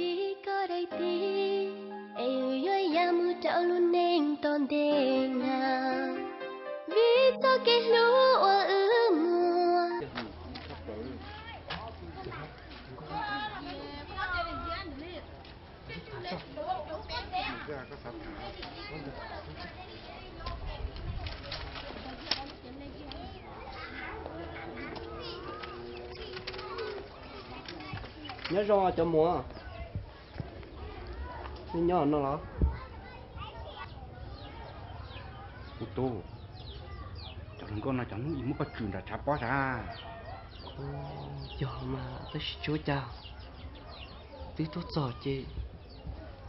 Tiv koj daim tiv, es yus yuav ya mus rau lub neej tom ntej na, vim txoj kev hlub uas wb muaj. Nyob zoo cov muam. Nej nyob no los? Ub tub, cov hluas nkauj no cov hnub ib muab koj tswm nram tshav pob sav. Yog mas tab sis tsis ua cas, twb tuaj txog ces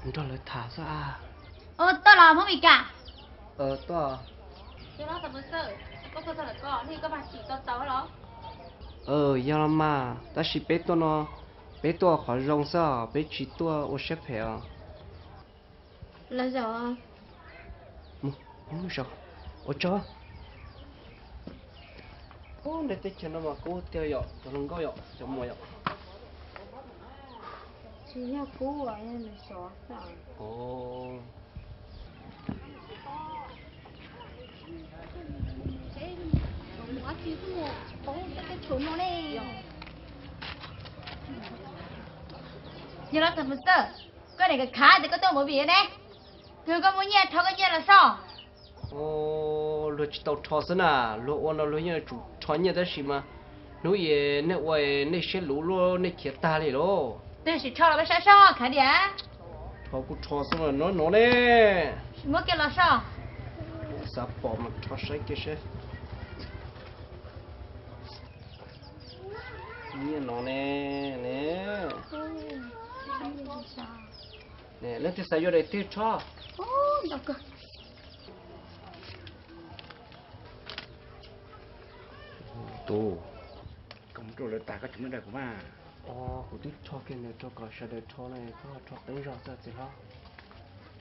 nrog lawv tham xwb a. Ua tuaj los Hmoob Mes Kas? Tuaj. Yog los mas, tab sis peb tuaj no, peb tuaj qhov zoo xwb os, peb tsis tuaj ua siab phem os. Los zaum. Mus, mus zaum. Ua tsaug. Ub, nej teb chaws no mas kub tiag yom, cov hluas nkauj yom, cov muam yom. Tsis yog kub, yog nws sov xwb. Yog los tag mus xwb, koj niam khav tias koj tuaj movie ne, koj muaj nyiaj rho koj nyiaj los so. Luag tsis tau rho xwb na, luag ua no luag yeej tsum rho nyiaj tab sis mas hnub i nej ua nej siab luv luaj nej khiav tag li lauj. Tab sis rho los peb saib soj khav diam. Rho kuj rho xwb no no ne. Muab kiag los so. Xav pom mas rho saib kiag seb. Nyiaj no ne, ne. Ne, leej twg xav yuav daim twg rho. Tub, koj mus rau lawv tag koj tsis muab daim kuv mas. Kuv twb rho kiag ntawd rau kom sawv daws rho no, koj rho qeeb zog xwb txiv hlob.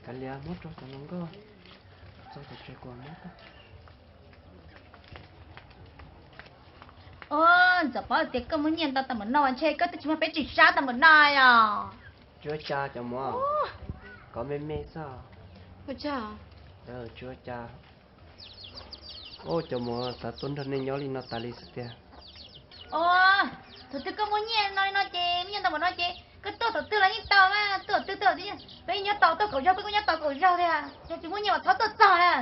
Kav liam, muab rau cov hluas nkauj txog tom tsev kuv muab. Ntxawm paub tias koj muaj nyiaj ntau tau npaum no ntshe koj twb tsis muab peb tsis sab tau npaum no os. Tsis ua cas cov muam, kov me me xwb. Tsis ua cas. Cov muam xav tuaj nrog nej nyob li no tas li xwb tiag. Thaum twg koj muaj nyiaj no li no ces, muaj nyiaj ntau npaum no ces koj tuaj thaum twg los yeej tau mas, tuaj thaum twg tuaj, peb nyob tau tuaj kaum zaug peb kuj nyob tau kaum zaug tiag, yog tsis muaj nyiaj mas txhob tuaj txog na.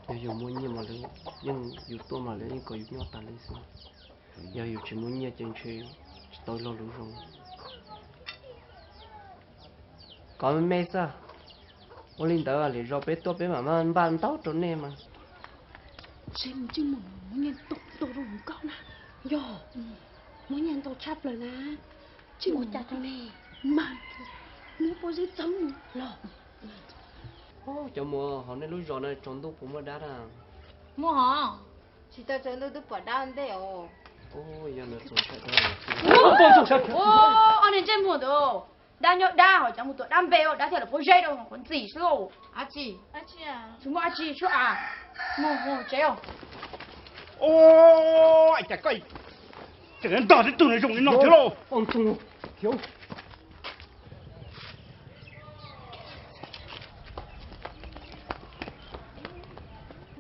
Yog yus muaj nyiaj mas lawv yeej, yus tuaj mas lawv yeej kom yus nyob tas li xwb. Yog yus tsis muaj nyiaj ces ntshe tsis tau lo lus zoo. Kov me me xwb. Ua li ntawd lwm zaus peb tuaj peb mam npaj ntau rau nej mas. Ntshe mus tsis mus muab nyiaj ntau ntau rau hluas nkauj na. Yog, muab nyiaj ntau tshaj plaws na. Tsis ua cas rau ne. Mas muab pob zeb txeeb los. Cov muam, hauv nej lub zos no tsaus ntuj puas muaj dab na? Muaj hos, tsis tau tsaus ntuj twb pom dab ntej os. Yog no txaus ntshai. Ob niag ntsej muag ntawd, dab nyob dab ho cas mus tuam dab npe, dab thiaj li pob zeb rau qhov ntxim xwb. Ab tsi, tsis muaj ab tsi suab a, mus mus tsev os. Ua cas koj tseem ntog tib tug no zoo li no thiab lauj?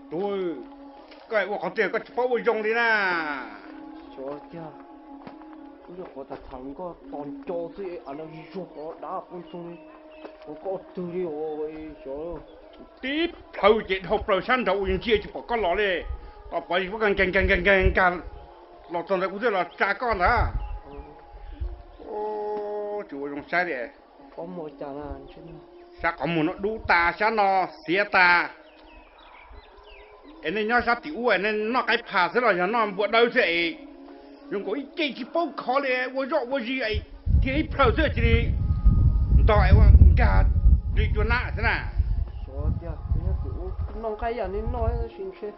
Tub, koj ua qhov twg koj tsis paub ua zoo li na. Xyov tiag, kuv yog qhov tham tham nkoj tos nco xwb, a no zuag qhov dab poob ntxoog li, qhov koj twg li os, xyov. Tib plhaw ces dhau plaws sab nraud ua ntsia tsis pom koj los li. Koj pov nkag nkag nkag nkag nkag los txog ntawd kuv thiaj los tsa koj ntag. Tsis ua zoo saib li. Sab qhov muag no dub tas, sab no xiav tas. Es nej nyob sab tim ub es nej noj qaib phas xwb los yog noj npua dawb xwb es? Zoo nkaus ib ce tsis paub khov li, ua zoj ua zis es dhia ib plhaw xwb cia li ntog es ua nkag li cua nab xwb na. Xyov tiag, nyob tim ub noj nqaij yam li noj tab sis ntshe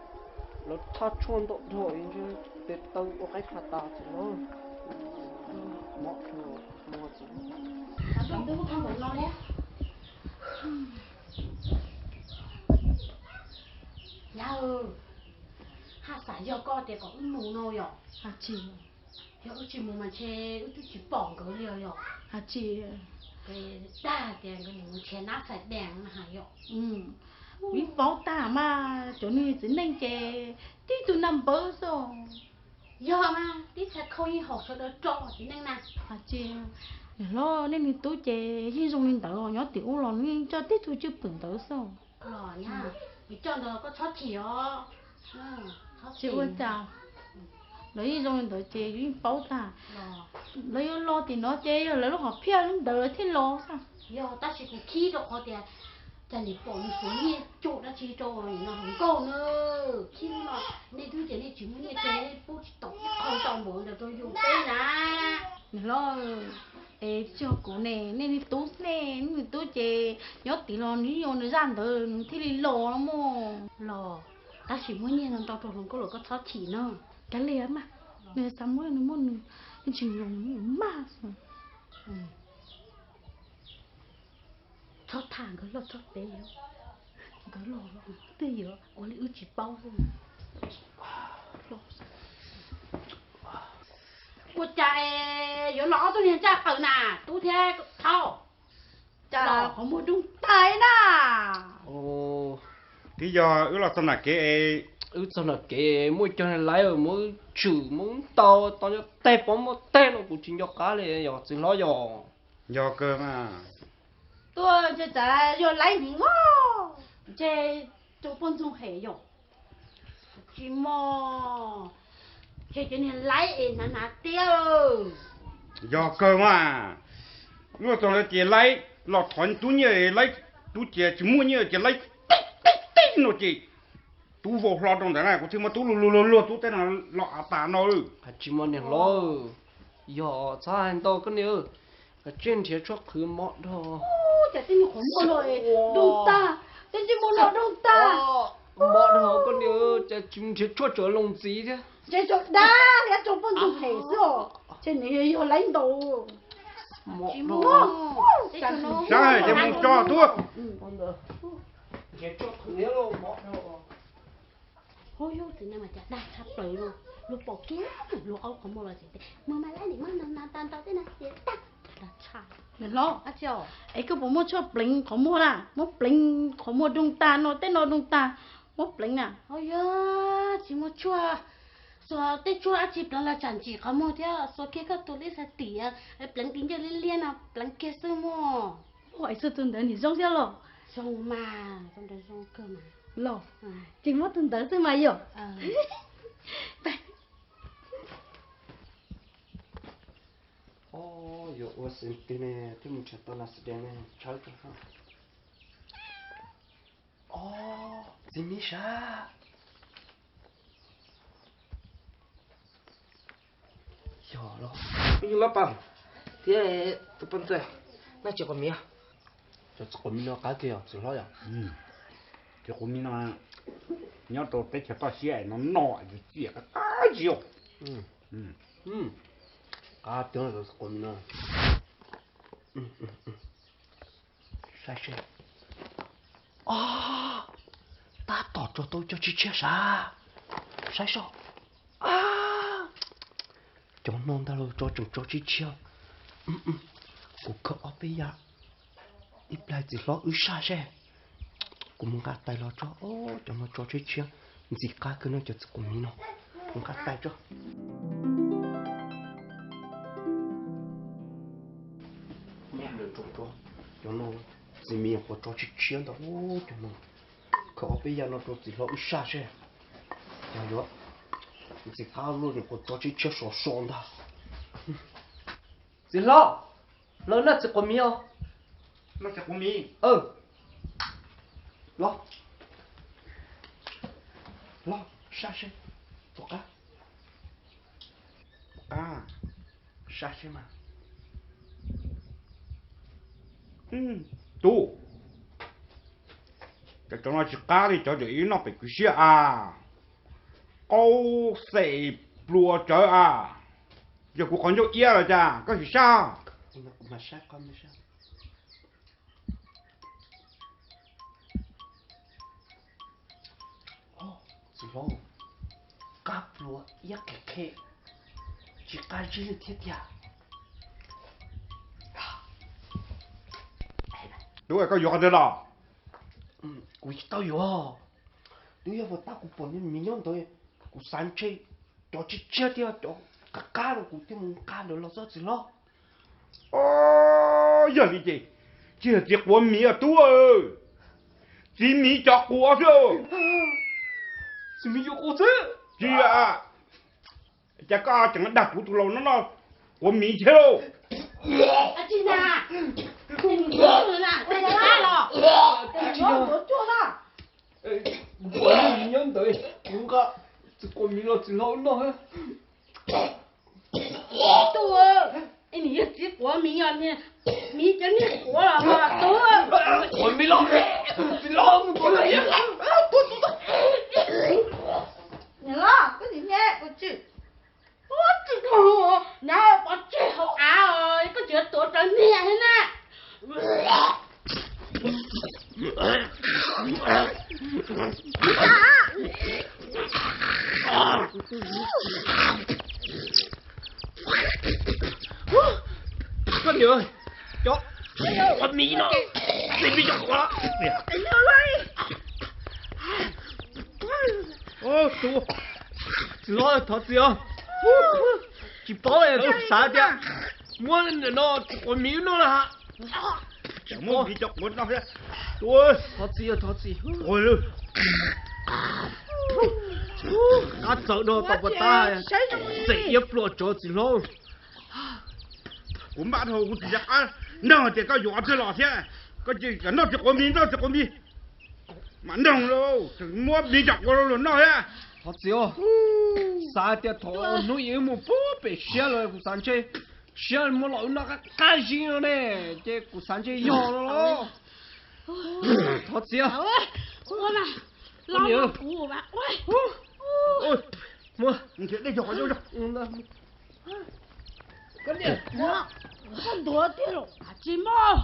lawv thaj tshuaj ntau dhau ntshe tes taw ua qaib phas tas txiv hlob. Mob dhau muag txiv. Nyab, haj xav yog koj tias kom wb mus no yom? Haj tsis mus. Yog wb tsis mus mas ntshe wb twb tsis pom nkawd li os yog. Has tsis, dag tias nkawd mus nrhiav nab txhais dees na has yom. Kuv yeej paub tag mas cov niag txiv neej ces tib tug naj npawb xwb. Yog mas tib txhais khau yeej haum sawv daws rau txiv neej na. Has tsis, niam hlob, nej niag tub ces yeej zoo li ntawd, nyob tim ub los nws yeej coj tib tug cwj pwm ntawd xwb. Los nyab, yus coj ntawd koj txhob chim os. Tsis ua cas, lawv yeej zoo li ntawd ces yus yeej paub tag. Lawv yuav los tim no ces yog lawv lub hom phiaj lub ntawd lawv thiaj los xwb. Yog tab sis kuv khib rau qhov tias cas nim pom nws xuav nyiaj cum dab tsi rau no hluas nkauj na. Khib no nej twb tias nej tsis muaj nyiaj ces pub tsis tau qhov ntau npaum ntawd rau yus teb na. Niam hlob, es tsis yog kuv ne, nej niag tub ne, nej niag tub ces nyob tid los nws yeej ua nws zaj ntawd nws thiaj li los no mog. Los, tab sis muab nyiaj no ntau rau hluas nkauj los koj txhob chim no. Kav liam mas, nws xav muab nws muab nws, yeej tsis zoo maj xwb. Txhob tham nkawd loj txog pem, nkawd los twb yuav ua li wb tsis paub xwb. Ua cas yuav los ob tug niag ntsaj qaws na, tub thiab thaub? Cas qhov muag doog tag na. Twb yog wb los txog nram kev es, wb txog nram kev muaj cov niag laib muab wb tshwm muab wb ntaus tau nyob teg pov muaj teg no kuv tsis nco qab li yog txiv hlob yog. Yog kawg mas. Tuaj ntshe tsam yog laib heev os, ntshe tsoom poj ntxoog hem yom. Tsis mog, ntshe cov niag laib es hnav hnav tiab. Yog kawg mas, luaj txog lawv ces laib los thov tub nyiaj, laib tub ces tsis muaj nyiaj ces laib tib tib tib no ces tub vau hlo rau ntawd na, kuv thiaj muab tub luag luag luag luag tub tej no los av tas no. Hais tsis mog niam hlob, yog txhob hais ntau koj niam, tsiaj nrhiav tshuaj qhwv mov dhau. Cas tej nyuag qhov muag no doog tag, tej ntsej muag no doog tag. Mov dhau koj niam, cas tsis nrhiav tshuaj tso loo ntxiv thiab. Ntshe tso dab thiab tso poj ntxoog phem xwb os, ntshe nws yog laib ntaus. Mov dhau. Saib ces mus tso tuaj. Nrhiav tshuaj qhwv mov dhau. Hub, yus txiv neej mas cas dag tshaj plaws li, luag pom kiag luag aub qhov muag los tseem tias mus mas laib nim muab no no tau ntau tej no ces dag, dag tshaj. Niam hlob, es koj puas muaj tshuaj pleev qhov muag na? Muab pleev qhov muag doog tag no tej no doog tag, muab pleev na. Yog tsis muaj tshuaj, xuas tej tshuaj dab tsi pleev los tsam ntsim qhov muag thiab, xuas kiag koj tus lib xas tim, pleev di ncauj liab liab no pleev kiag xwb mog. Ua es xuas tus ntawd nim zoo thiab los? Zoo mas, tus ntawd zoo kawg mas. Los, ces muab tus ntawd xwb mas yom. Yuav ua xim twg ne, twb mus nrhiav tau nas xi dees ne, tshawb rau. Ob, txiv miv sav. Yog los, yog lab pas thiab tus poj ntxawg, noj tsis quav miv. Cov txiv quav miv no qab kiag yog txiv hlob yom. Cov quav miv no nyob rau teb chaws toj siab no noj tsis txiaj qab tsis yog. Qab tiag cov txiv quav miv no. Saib seb. Tab tom tso tau cov tsib tshiab sav. Saib seb. Cov no ntag los tso tseem tso tsib tshiab. Kuv khaws ob peb yam ib pliag txiv hlob wb saj seb. Kuv mus nqa tais los tso, cov no tso tsib tshiab, ntxim qab kawg no cov txiv quav miv no. Mus nqa tais tso. Cov no txiv miv nyuam qhuav tso tsib tshiab ntag, cov no. Khaws ob peb yam no rau txiv hlob wb saj seb. Yog yuav ntxim qab luaj nyuam qhuav tso tsib tshiab sov so ntag. Txiv hlob, los noj txiv quav miv os. Noj txiv quav miv. Los, los saj seb. Tom qab, tom qab, saj seb mas. Tub, cov no tsis qab li, cov ntawm ib noj pem kwv siab a, qaub xem plua tsawv a. Yog kuv qhov ncauj iab los cas koj tsis saj? Txiv hlob, qab plua iab qhe qhe, tsis qab zib li thiab tiag. Tub, koj yuav qhov twg los? Kuv tsis tau yuav. Twb yog puas tab kuv pom niag miv nyob ntawd, kuv xav ntshe cov tshiab tshiab thiab cov qab qab los kuv thiaj mus nqa ntawd los txog txiv hlob. Yog li ces tsis yog txiv quav miv os tub, txiv miv cov quav xwb. Txiv miv cov quav xwb. Tsis, cas koj tseem dag kuv tus laus no noj quav miv thiab lauj? Kuv pom niag miv nyob ntawd, kuv nqa txiv quav miv los txiv hlob wb noj. Tub, nws yog txiv quav miv os, miv cov niag quav los tub. Quav miv los, txiv hlob mus tuav los. Niam hlob, koj tsis nyiam kuv tsis, kuv tsis tau, nyob pov tseg hauv av os, koj tsis tuav rawv niag thiab na. Koj niam, cov quav miv no, txiv miv cov quav. Txiv hlob thov txim os. Tsis paub, kuv xav tias muab nim no txiv quav miv noj na. Muab miv cov quav noj thiab. Thov txim, thov txim. Qab txawv dhau tau puas tab, txeem iab pluam tsov txiv hlob. Kuv npaj dhau kuv tsis nco qab nug tias koj yuav qhov twg los thiab. Koj ces noj txiv quav miv, noj txiv quav miv. Mam nug lauj, tseem muab miv cov quav los noj thiab. Thov txim os, xav tias thaum hnub ib wb mus puag pem siab lawm kuv xav ntshe siab muab los wb noj qab zib no ne, ces kuv xav ntshe yog no los. Thov txiv. Koj niam, koj ntuav tiag los tsis muaj,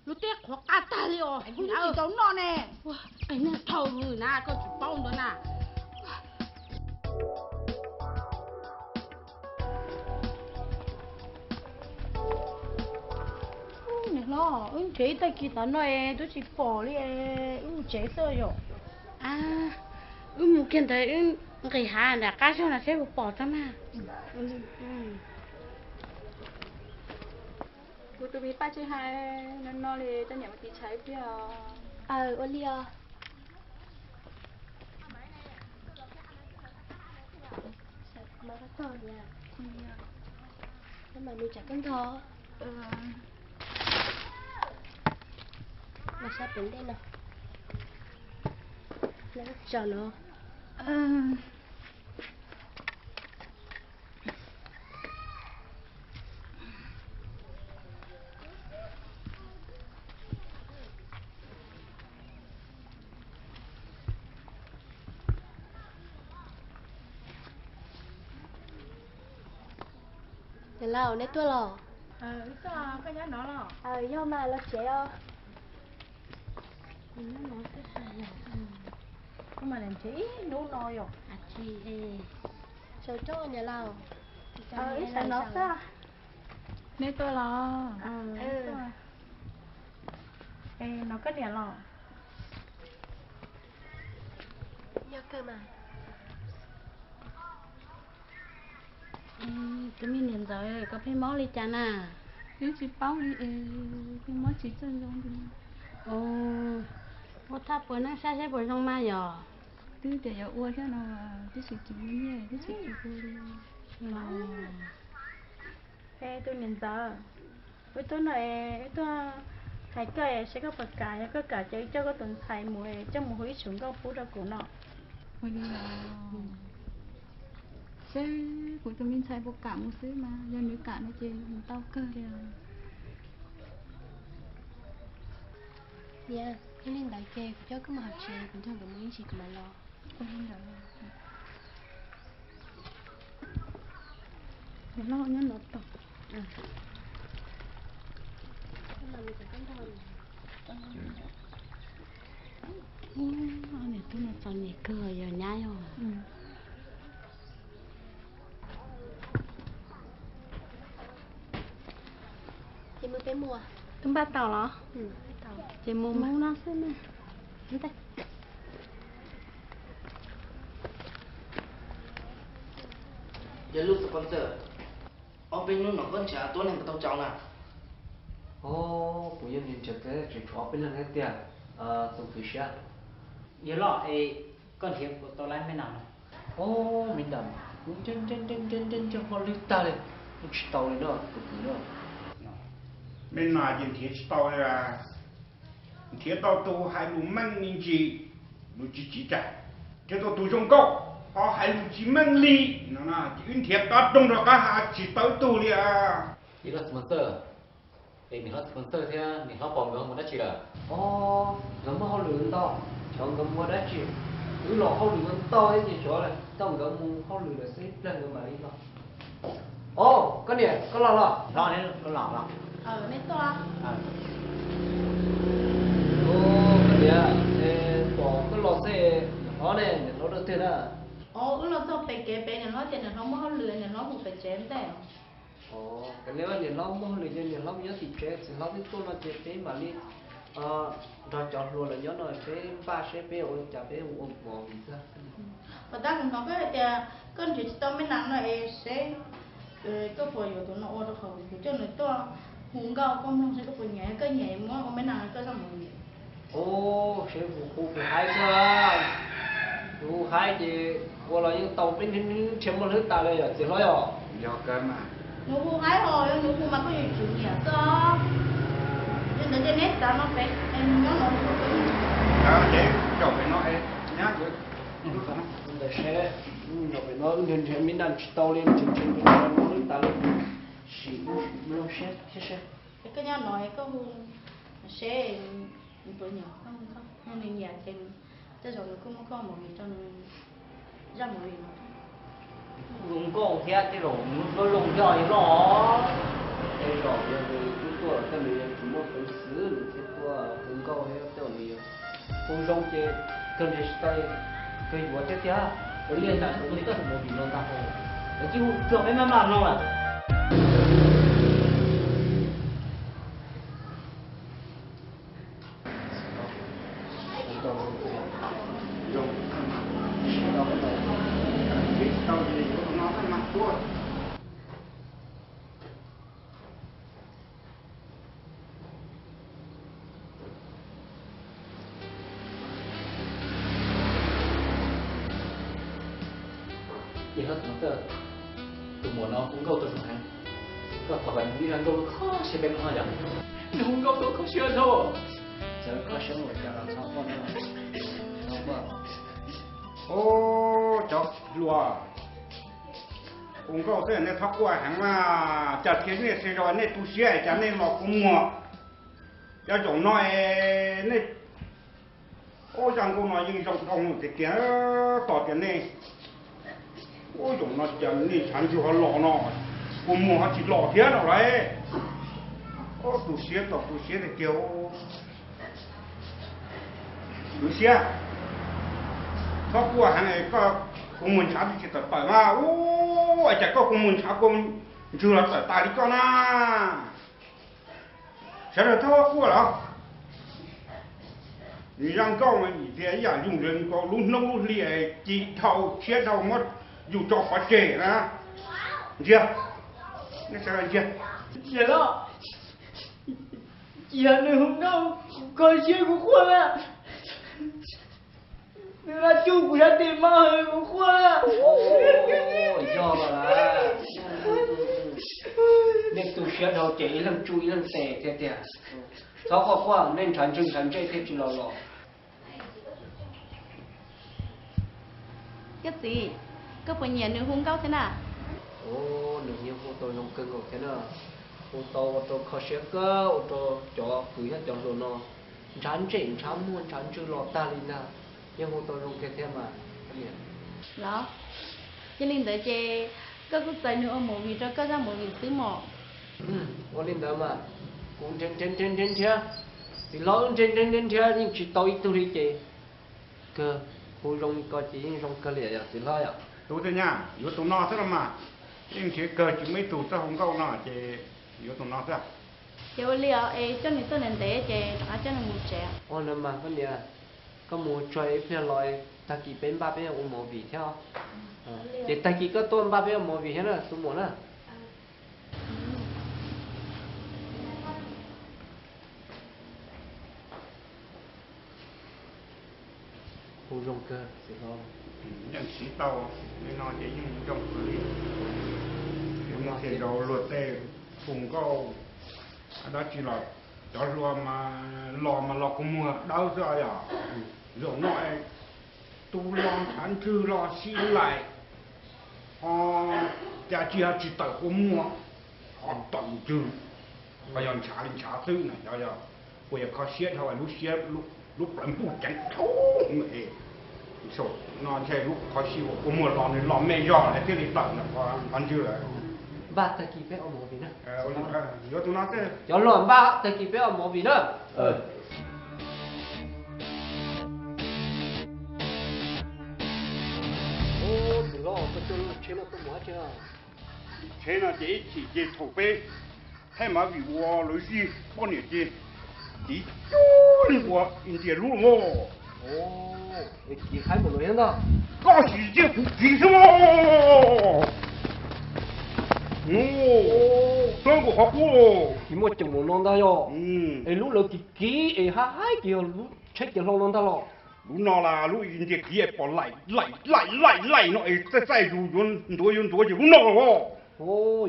lub teb qhuav qab tag li os. Kuv tsis tau noj ne. Qig neeg dhau na, koj tsis paub ntawd na. Niam hlob, wb nrhiav ib tag kis tom no es twb tsis pom li, wb mus tsev xwb yom. Wb mus kiag ntawd, wb nqis hav nram qab zog no seb puas pom tso mas. Kuv tus me paj tsij hais no no li, coj niam mus tiv tshais ib pliag os. Aw, ua li os. Mas nws tsam koj ntog. Mas sab pem ntej no. Tso no. Niam laus, neb tuaj los? Yog mas, los tsev os. Kuv mam nrhiav ib hnub no yom. Sawv coj niam laus. Ib sawv no xwb. Neb tuaj los? Es no koj niam los? Yog kawg mas. Tus me niam ntxawm, koj pheej mob li cas na? Twb tsis paub li es, pheej mob tsis txawj zoo li. Ua thaj puas neej saib seb puas zoo mas yom? Twb tias yuav ua thiab no, twb tsis tsis muaj nyiaj, twb tsis tsis ua li. Es tus niam ntxawm, wb tuaj no es wb tuaj hais koj es seb koj puas kam, yog koj kam ces wb coj koj tus ntxhais mus es coj mus hu ib tsoom nkauj pub rau kuv no. Ua li los, seb kuv tus me ntxhais puas kam mus xwb mas, yog nws kam no ces mus tau kawg li os. Niam, yog li ntawd ces kuv coj koj mus hauv tsev, kuv nrog nkawd mus ib ntsis kuv mam los. Ua li ntawd. Niam loj nyob no tos. Niam tub no txom nyem kawg, yog nyab yog. Twb npaj tau los? Ces mus mus no xwb na. Yog lub sponsor, ob peb hnub no koj nrhiav tuab neeg puas tau tsaus na? Os, kuv yeej nrhiav tsis tshuav ob peb leeg thiab tiag, tus kwv Siab. Yog los es koj nrhiav puas tau lab me nas no? Os, me nas, kuv nrhiav nrhiav nrhiav nrhiav nrhiav nrhiav hauj lwm tag li, kuv tsis tau li no tus kwv no. Me nas ces nrhiav tsis tau li, nrhiav tau tus hais lus meej me ntsis, lus tsis tsim tag, nrhiav tau tus zoo nkauj ho hais lus tsis meej li no ces wb nrhiav qab rooj rau qab hav tsis tau ib tug li. Yog los sponsor, es niam hlob sponsor thiab niam hlob pom nkawd mus dab tsi lawm? Os, nkawd muaj hauj lwm ntau, xyov nkawd mus ua dab tsi. Wb los hauj lwm ntau thiab ces xyov tau nkawd mus hauj lwm lawm xwb ib pliag nkawd mam li los. Os, koj niam, koj los los? Los, koj los los. Os, koj niam, es pom koj los xwb, niam hlob ne, niam hlob dua twg na? Os, wb los txog pem kev pem, niam hlob tias niam hlob muaj hauj lwm, niam hlob mus pem tsev ntej. Os, koj niam, niam hlob muaj hauj lwm ces niam hlob mus nyob tim tsev, txiv hlob twb tuaj no ces peb mam li nrog cov hluas lawv nyob no peb npaj seb peb ua li cas peb ua movie xwb. Puas tab kuv hnov koj hais tias koj nrhiav tsis tau me nas no es seb koj puas yuav tus no ua rau qhov kuv coj nws tuaj hu nkauj koj mloog seb koj puas nyiam, koj nyiam muab ua me nas koj zaj movie. Os, seb kuv hu kuv haib xwb. Kuv haib ces ua los yeej tau, peb nrhiav muaj hlwb tas li yom txiv hlob yom. Yog kawg mas. Nws hu haib os, yog nws hu mas koj yuav tsum nyiam xwb. Yog ntawd ces neb txav no pem, nyob no. Ces caum pem no, nyab, ntawm seb, caum pem no nrhiav nrhiav me nas tsis tau li, nrhiav nrhiav nrhiav hlwb tas li. Sim mloog siab thiab seb. Es koj nyob no es koj hu seb nws puas nyiam koj, yog nws nyiam ces tej zaum nws kuj muab koj movie rau nws zaj movie no. Hu nkauj thiab tej zaum nws hlub zoo coj li no. Tej zaum yog nws twb tuaj lawm tej nws yuav tsis muaj peev xwm nws thiaj tuaj hu nkauj thiab tej nws yuav hu zoo ces kawg nrhiav tsis tau, kawg yuav thiab tiag. Ua li cas tus twg tuaj hu movie no ntag, lawv tsis hu cuag peb maj maj mloog lawm. Yog hlob Txoov Txawj, tus muam no hu nkauj tau zoo heev, koj thov kom nws ib zaj nkauj kho siab peb mloog yom. Nws hu nkauj tau kho siab dhau. Txawm kho siab npaum cas los txhob quaj, txhob quaj. Os, cov hluas, hu nkauj xwb nej txhob quaj heev mas, cas thiaj nej sawv daws nej tu siab cas nej los kua muag. Cov zaum no es nej, ub, zaj nkauj no yeej zoo dhau tiag tiag, tos tias nej, ub, zaum no cas nej ntshav ntswg ho los no, kua muag ho tsis los thiab no lauj. Ub, tu siab tau tu siab tiag tiag. Kwv Siab, txhob quaj heev, koj kua muag ntshav twb tsis tawm tawm mas, ub, cas koj kua muag ntshav kua ntswg los tawm tas li koj na. Sawv daws txhob quaj los. Nws zaj nkauj mas tias ib yam zoo li nkaus lub hnub lub hli ci dhau siab dhau muab yus tso pov tseg na. Ntsia, nej sawv daws ntsia. Niam hlob, yog nws hu nkauj kuv kho siab kuv quaj na. Nws los tsuj kuv sab tes mas kuv quaj na. Yog los, nej tu siab dhau ces ib leeg tsuj ib leeg tes tiag tiag. Txhob quaj quaj, nej ntshav ntswg ntshav ntsej thiaj tsis los los. Koj txiv, koj puas nyiam nws hu nkauj thiab na? Ub, nws yeej hu tau zoo kawg nkaus thiab na. Hu tau ua rau kho siab kawg, ua rau cov kwv thiab cov hluas no ntshav ntsej ntshav muag ntshav ntswg los tag li ntag. Yeej hu tau zoo kawg thiab mas. Los, yog li ntawd ces koj kuj txais nws ua movie rau koj zaj movie xwb mos. Ua li ntawd mas, kuv nrhiav nrhiav nrhiav nrhiav, txiv hlob wb nrhiav nrhiav nrhiav nrhiav yeej tsis tau ib tug li ces kawg, hu zoo li ko ces yeej zoo kawg li yom txiv hlob yom. Tus tiag nyab, yuav tus no xwb los mas, yeej nrhiav kawg tsis muaj ib tug txawj hu nkauj no ces yuav tus no xwb. Ces ua li os, es coj nws tuaj ntev ntev ces rov qab coj nws mus tsev. Ua no mas koj niam, koj mus tso ib pliag los, tag kis peb npaj peb ua movie thiab. Ces tag kis koj tuaj npaj peb ua movie thiab na tus muam na. Hu zoo kawg. Yeej siv tau li no ces yeej zoo kawg li. Ces zaum luag tej hu nkauj dab tsi los cov hluas mas los mas los kua muag dawb xwb yom. Zaum no tus los ntshav ntswg los sib laim, cas tsis yog tsis tawm kua muag, ho tawm ntswg, ho yog ntshav li ntshav xwb na. Xyov yog puas yog kho siab dhau lub siab, lub plawv npuj ceev dhau no ntshe lub kho siab kua muag los nws los me zog lawm thiaj li tawm qhov ntswg lawm. Npaj tag kis peb ua movie na. Yuav tus no xwb. Cov hluas npaj tag kis peb ua movie na. Tsis los, koj coj lub tsheb no tuaj mus dab tsi? Tsheb no ces ib chim ces thaum peb thaij movie ua lawv zij poj niam ces tiv cuag li ua India lub lawm. Kiv haib npaum no thiab ntag. Koj sim cia kuv kiv xwb mas. Txob nkaus qhov qub. Kiv muaj ceem npaum no ntag yog. Es lub lawv kiv kiv es haib haib ces yog lub tsheb kiav hlau no ntag los? Lub no las lub India kiv pom laim laim laim laim no es txaij txaij zus yuav ntuav yuav ntuav ces lub no los.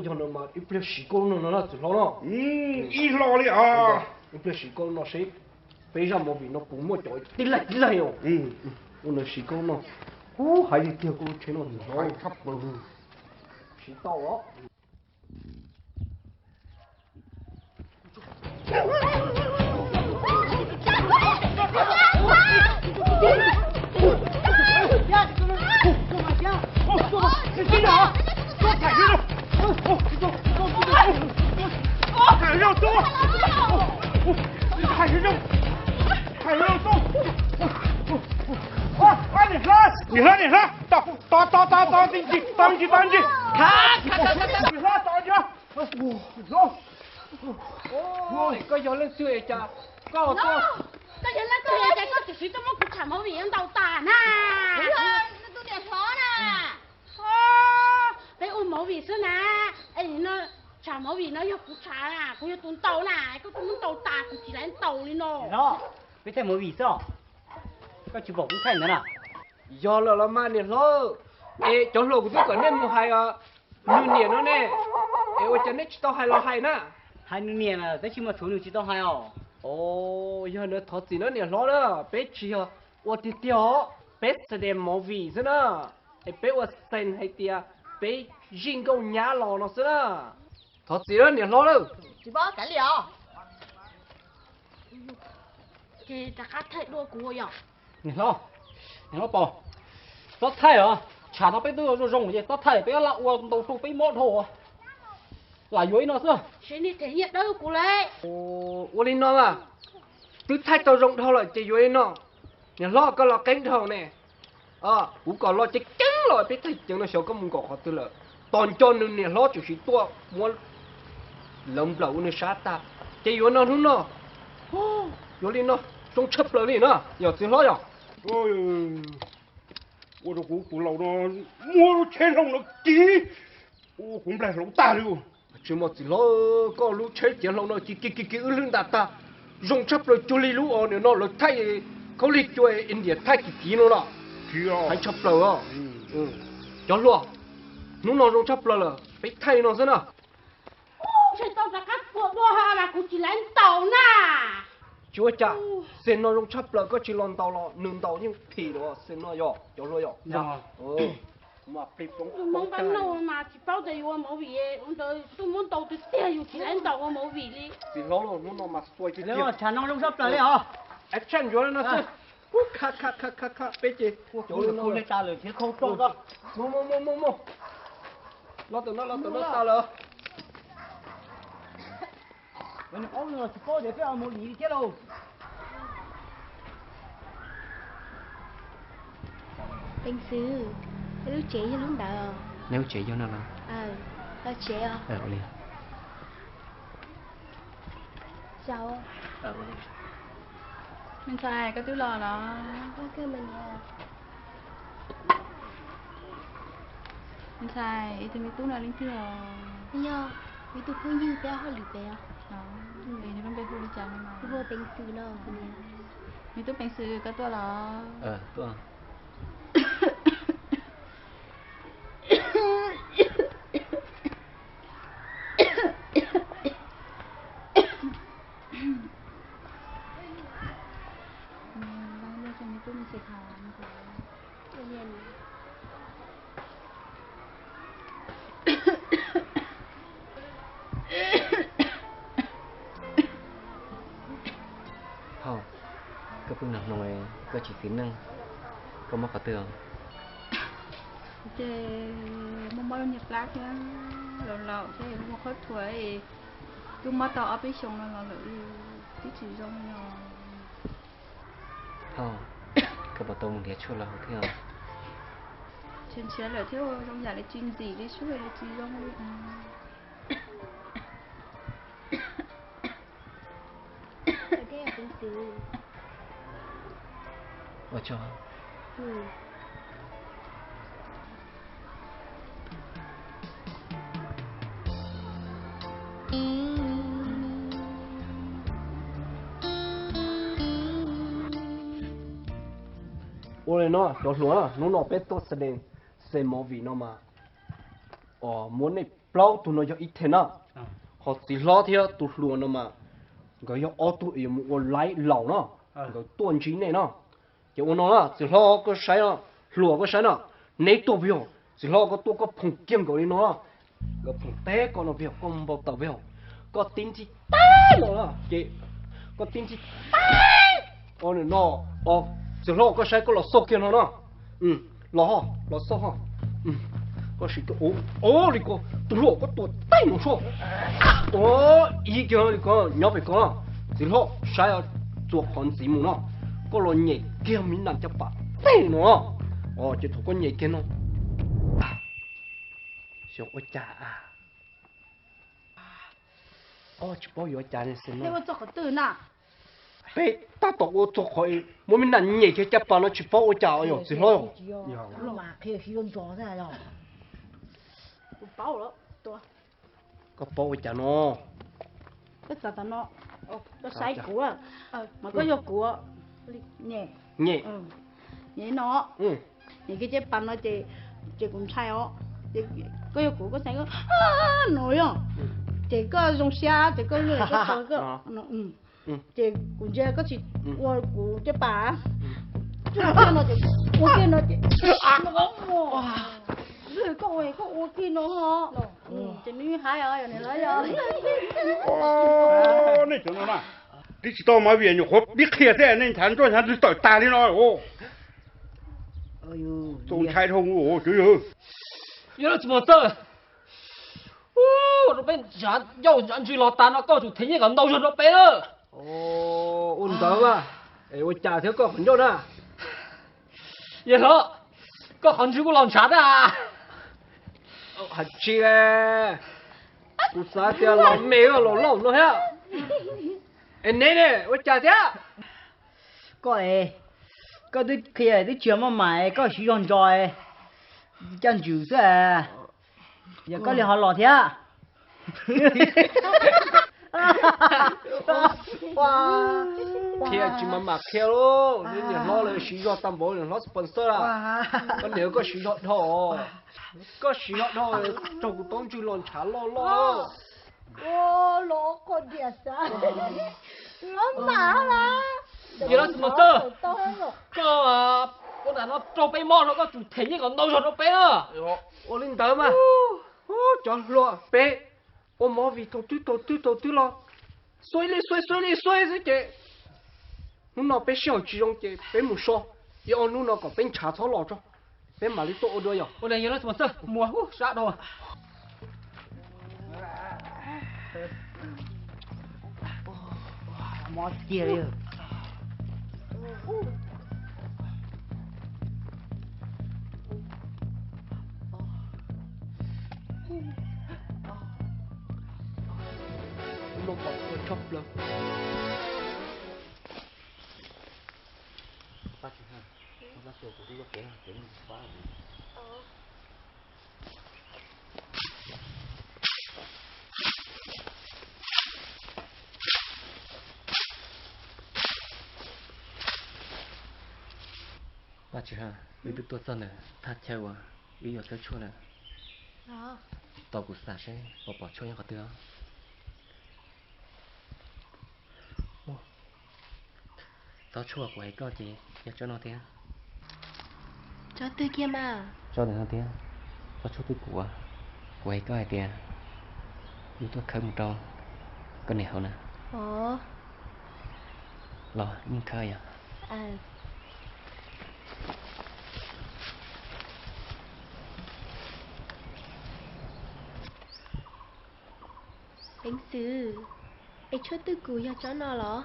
Yog no mas ib pliag siv koj lub no no txiv hlob no. Ib hlo li os. Ib pliag siv koj lub no seb peb zaj movie no puas muaj cov tib laig tib laig os. Ua no siv koj lub no. Ub, haib tiag tiag koj lub tsheb no txiv hlob. Siv tau os. Niam hlob, niam hlob, tos, tos, tos, tos, tos ntsis, tos ntsis, tos ntsis. Niam hlob, tos ntsis. Koj yog leej twg es cas koj tuaj? Koj yog leej twg es cas koj txawm siv tuaj muab kuv tsham movie ntaus tas na? Kuv yog tus niam hlob na. Peb ua movie xwb na. Es no tsham movie no yog kuv tsham na, kuv yog tus ntaus na, koj tuaj muab ntaus tas kuv tsis laib ntaus li no. Peb thaij movie xwb, koj tsis pom kuv thaij ntawd na? Yog lawm los mas niam hlob, es cov hluas kuv twb kom nej mus hais nws niam no ne, es ua cas neb tsis tau hais los hais na? Hais nws niam lawm tab sis mas tshuav nws tsis tau hais os. Yog no thov txim na niam hlob na, peb tsis yog ua tiag tiag os, peb xav de movie xwb na, es peb ua xees hais tias peb zij nkauj nyab los no xwb na. Thov txim na niam hlob lawm. Tsis paub kav liam os. Ces rov qab thaij dua kuv yom. Niam hlob, niam hlob Pov, txhob thaij os, tsham no peb twb ua zoo zoo ces txhob thaij, peb la ua ntau rau peb mob dhau. Lam yuav li no xwb. Seb niag them nyiaj dawb kuv lawm. Ua li no mas, twb thaij tau zoo dhau lawm ces yuav li no. Niam hlob koj los qeeb dhau ne. Kuv kom los ceev ceev los peb thaij ceev no xyov koj mus nkaum qhov twg lawm. Tos nco nws niam hlob tseem sim tuaj muab lawv nplawm ua nws sab tag. Ces yuav no hnub no, yuav li no, zoo tshaj plaws li na, yog txiv hlob yog. Ua rau kuv tus laus no muab lub tsheb hlau no kiv, ua kuv nplaig hlau tag li. Tsis muaj txiv hlob, koj lub tsheb kiav hlau no kiv kiv kiv kiv wb hlwb ntas tag, zoo tshaj plaws cuag li lub os nim no lawv thaij khaub lig cua India thaij kiv kiv no los. Hais tshaj plaws os. Cov hluas, hnub no zoo tshaj plaws lawm peb thaij li no xwb na. Tsis tau rov qab tua dua ha mas kuv tsis laib ntaus na. Tsis ua cas, xeem no zoo tshaj plaws koj tsis los ntaus los nws ntaus yeej phim los xeem no yog cov hluas yog. Mas plig ploov Hmoob pab nug mas tsis paub tias yus ua movie, ua ntawd tuaj muab ntaus tiag tiag yus tsis laib ntaus ua movie li. Txiv hlob los hnub no mas xuav tiag tiag. Tshav no zoo tshaj plaws li os. Action yuav li no xwb. Kha kha kha kha kha peb ces cov li no. Mus mus mus mus. Los tam no los tam no tas lawm. Peev xwm, peb lub tsev yog lub ntawd. Neb lub tsev yog no los? Los tsev os. Chào. Me ntxhais, koj twb los los? Me ntxhais, ib tug me tub no leej twg os? Yog ib tug phooj ywg peb hauj lwm pem. Nws lub npe hu li cas no? Hu ua Peev Xwm no. Me tub Peev Xwm, koj tuaj los? Phauj, koj pheej nug nug koj tsis txiv neej, koj mob qhov twg? Ces muaj mob lub niag plab thiab, laus laus thiab muaj qhov thuav, twb mob tau ob peb xyoos no los lawm, twb tsis zoo li os. Phauj, koj puas tau mus nrhiav tshuaj los haus thiab? Nrhiav nrhiav lawm thiab, zoo yam li tsis ntxim li sub li, tsis zoo li. Ua tsaug. Ua li no cov hluas, hnub no peb tuaj xav dees, xav movie no mas muab nej plaub tug no yog ib them na. Ho txiv hlob thiab tus hluas no mas nkawd yog ob tug uas yuav mus ua laib laus no, nkawd tuaj ntsib nej no. Ces ua no na, txiv hlob koj saib no, hluas koj saib no, neb tuaj pem, txiv hlob koj tuaj koj phoom kiag nkaus li no, nkawd phoom teb koj no pem, koj npau taws pem, koj tib ntsib teb no ces koj tib ntsib teb no, txiv hlob koj saib koj los xauj kiag no no. Los, los xauj ho. Koj sim, o, li ko, tus hluas koj tua teb no sua. O, ib kiag li ko nyob pem ko, txiv hlob saib, txuas qhov ntxiv mus no, koj los nyem kiag me nas caj pas teb no. Ces thaum koj nyem kiag no, xyov ua cas, o, tsis paub yuav ua cas no. Peb tab tom ua txog qhov muab me nas nyem kiag caj pas no tsis paub ua cas yog txiv hlob. Koj paub ua cas no? Koj saib kuv, mas koj yog kuv nyem, nyem no, nyem kiag caj pas no ces, ces kuv ntshai os. Koj yog kuv, koj saib no yog, ces koj zoo siab ces koj, ces kuv ntsia koj tsis ua kuv caj pas, ua kiag no ces, ua kiag no ces, koj ua, koj ua kiag no, ces nws haib os, yog nws los yog. Nej cov no na, twb tsis tau movie nyuam qhuav pib qhia xwb nej nthav nroj nthav ntws tawm tag li no. Txaus ntshai dhau. Yog lawv tsis muaj txawj, rau peb ncauj ntswg los tas no koj tsum them nyiaj kom ntau zog rau peb na. Ua ntawd mas, es ua cas thiab koj qhov ncauj na? Yawg hlob, koj qhov ntswg kuj los ntshav na. Hais tsis, kuv xav tias los me los laus no thiab. Es neb ne, ua cas thiab? Koj es, koj twb qhia twb tsis yog maj mam, koj siv zog ntso, caj ntswg xwb, yog koj li ho los thiab. Qhia tsis mam mam qhia lauj, niam hlob lawv siv zog tag npaum, niam hlob sponsor a. Koj niam koj siv zog dhau, koj siv zog dhau, raug kuv taub ntswg los ntshav loj loj. Los qhov diam xav, los mam la. Yog los tsis mus txawj, koj ua nram no raug peb mob no koj tsum them nyiaj kom ntau zog rau peb na. Ua li ntawd mas, cov hluas peb ua movie thaum twg thaum twg thaum twg los xuav li xuav xuav li xuav xwb ces hnub no peb sij hawm tsis zoo ces peb mus so ib ob hnub no kom peb ntshav txhob los tso, peb mam li tuaj ua dua yom. Ua li yog los tsis mus txawj, mus sab dhau. Mob tiag li. Loj pom tuaj tshaj plaws. Paj Tswv Haj, koj txhob xyuas kuv lub lub kev, kev muaj ntsis fab. Paj Tswv Haj, wb twb tuaj txog ntawm thaj chaw uas wb yuav txawb tshuaj lawm. Tos kuv xam seb puas pom tshuaj nyob qhov twg os. Tsob tshuaj kuv hais koj ces yog tsob no thiab. Tsob twg kiag mas? Tsob ntawm no thiab. Tsob tshuaj twj kum uas kuv hais koj hais tias wb tuaj khawb mus rau koj niam haus na. Los wb mus khawb yom. Peev xwm, es tshuaj twj kum yog tsob no los?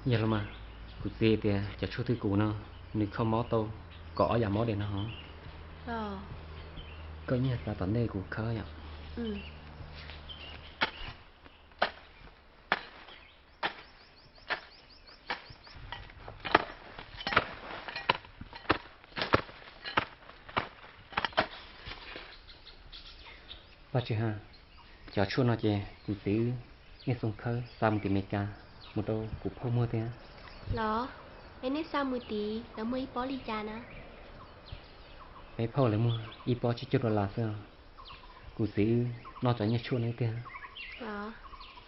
Yog los mas, kuv txiv tias cov tshuaj twj kum no nws kho mob tau kaum ob yam mob diam no. Koj nyiag xav tom ntej kuv khawb yom. Paj Tswv Haj, cov tshuaj no ces kuv txiv wb xoo khawb xa mus tim Amelikas mus rau kuv phauj muag thiab. Los, es nej xa mus tid lawv muag ib pob li cas na? Peb phauj lawv muag ib pob tsib caug dollar xwb os. Kuv txiv wb noj tso nyiaj tshuaj no tiag. Los,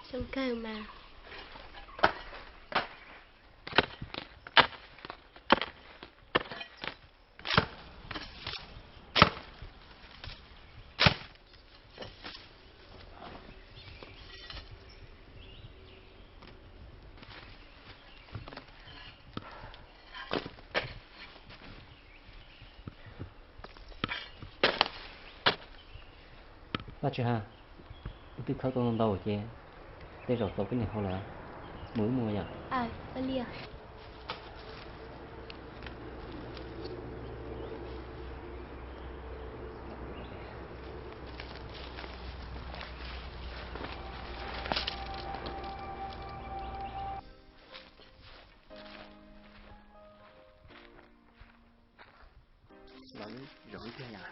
zoo kawg mas. Paj Tswv Haj, wb twb khawb tau ntau ces tej zaum txaus koj niam haus lawm, mus wb mus yom. Los wb zaum ib pliag yom.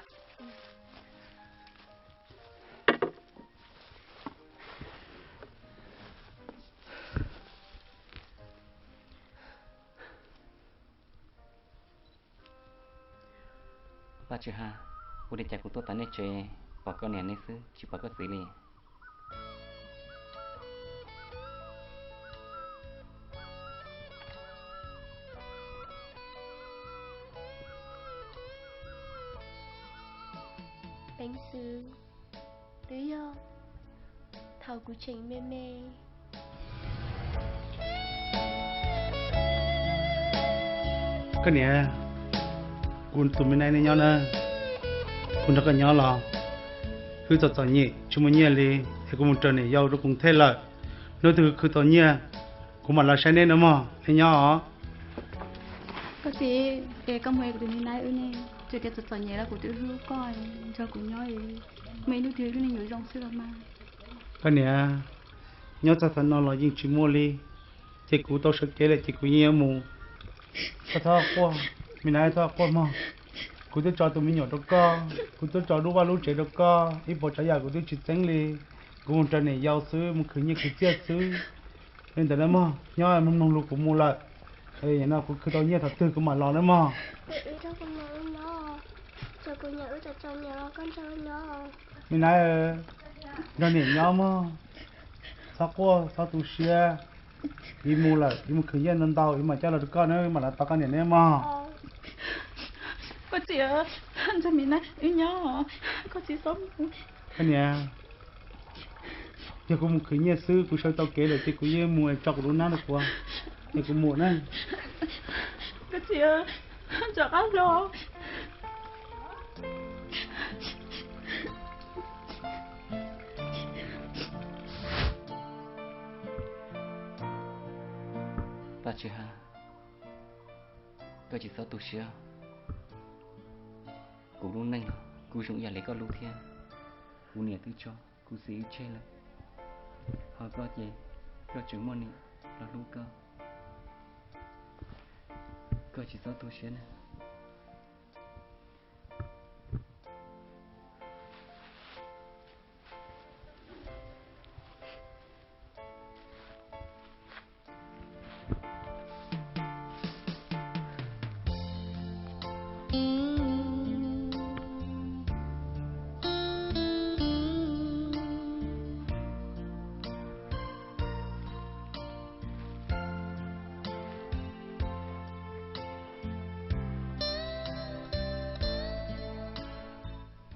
Paj Tswv Haj, ua li cas kuv tuaj tom nej tsev pom koj niam nej xwb tsis pom koj txiv li? Peev xwm, twb yog thaum kuv tseem me me. Koj niam, kuv tus me nai nej nyob na, kuv nrog koj nyob los wb txom txom nyem tsis muaj nyiaj li, es kuv mus raws niam yau rau Koos Thej lawm. Hnub twg khwv tau nyiaj, kuv mam los saib neb na mog, nej nyob os. Koj txiv, es koj mus es kuv tus me nai wb ne, txawm tias txom txom nyem los kuv twb hlub koj, nrog kuv nyob, muaj ib hnub twg wb lub neej yuav zoo xwb los mas. Koj niam, nyob txog thaum no los yeej tsis muaj li, ces kuv tau sawv kev lawm ces kuv yeej yuav mus. Koj txhob quaj, me nai txhob quaj mog. Kuv twb tso tus me nyuam rau koj, kuv twb tso lub vaj lub tsev rau koj, ib puas tsav yam kuv twb tsis txeeb li. Kuv mus raws niam yau xwb, mus khwv nyiaj khwv txiaj xwb. Li ntawd na mog, nyob mloog lus kuv mus lawm. No kuv khwv tau nyiaj thaum twg kuv mam los na mog. Me nai, nrog niam nyob mog, txhob quaj txhob tu siab. Ib mus lawm, ib mus khwv nyiaj ntau ntau ib mam coj los rau koj na, mam los tos koj niam neb mog. Koj txiv, nrog me nai wb nyob, koj txiv txhob mus. Koj niam, yog kuv mus khwv nyiaj xwb kuv sawv tau kev lawm ces kuv yeej mus es tso kuv lub hnab rau kuv, es kuv mus na. Koj txiv, rov qab los. Paj Tswv Haj, koj tsis txhob tu siab. Kuv lub neej los kuj zoo ib yam li koj lub thiab. Kuv niam twb tso kuv txiv wb tseg lawm. Ho koj ces koj tseem muaj niam los hlub koj, koj tsis txhob tu siab na.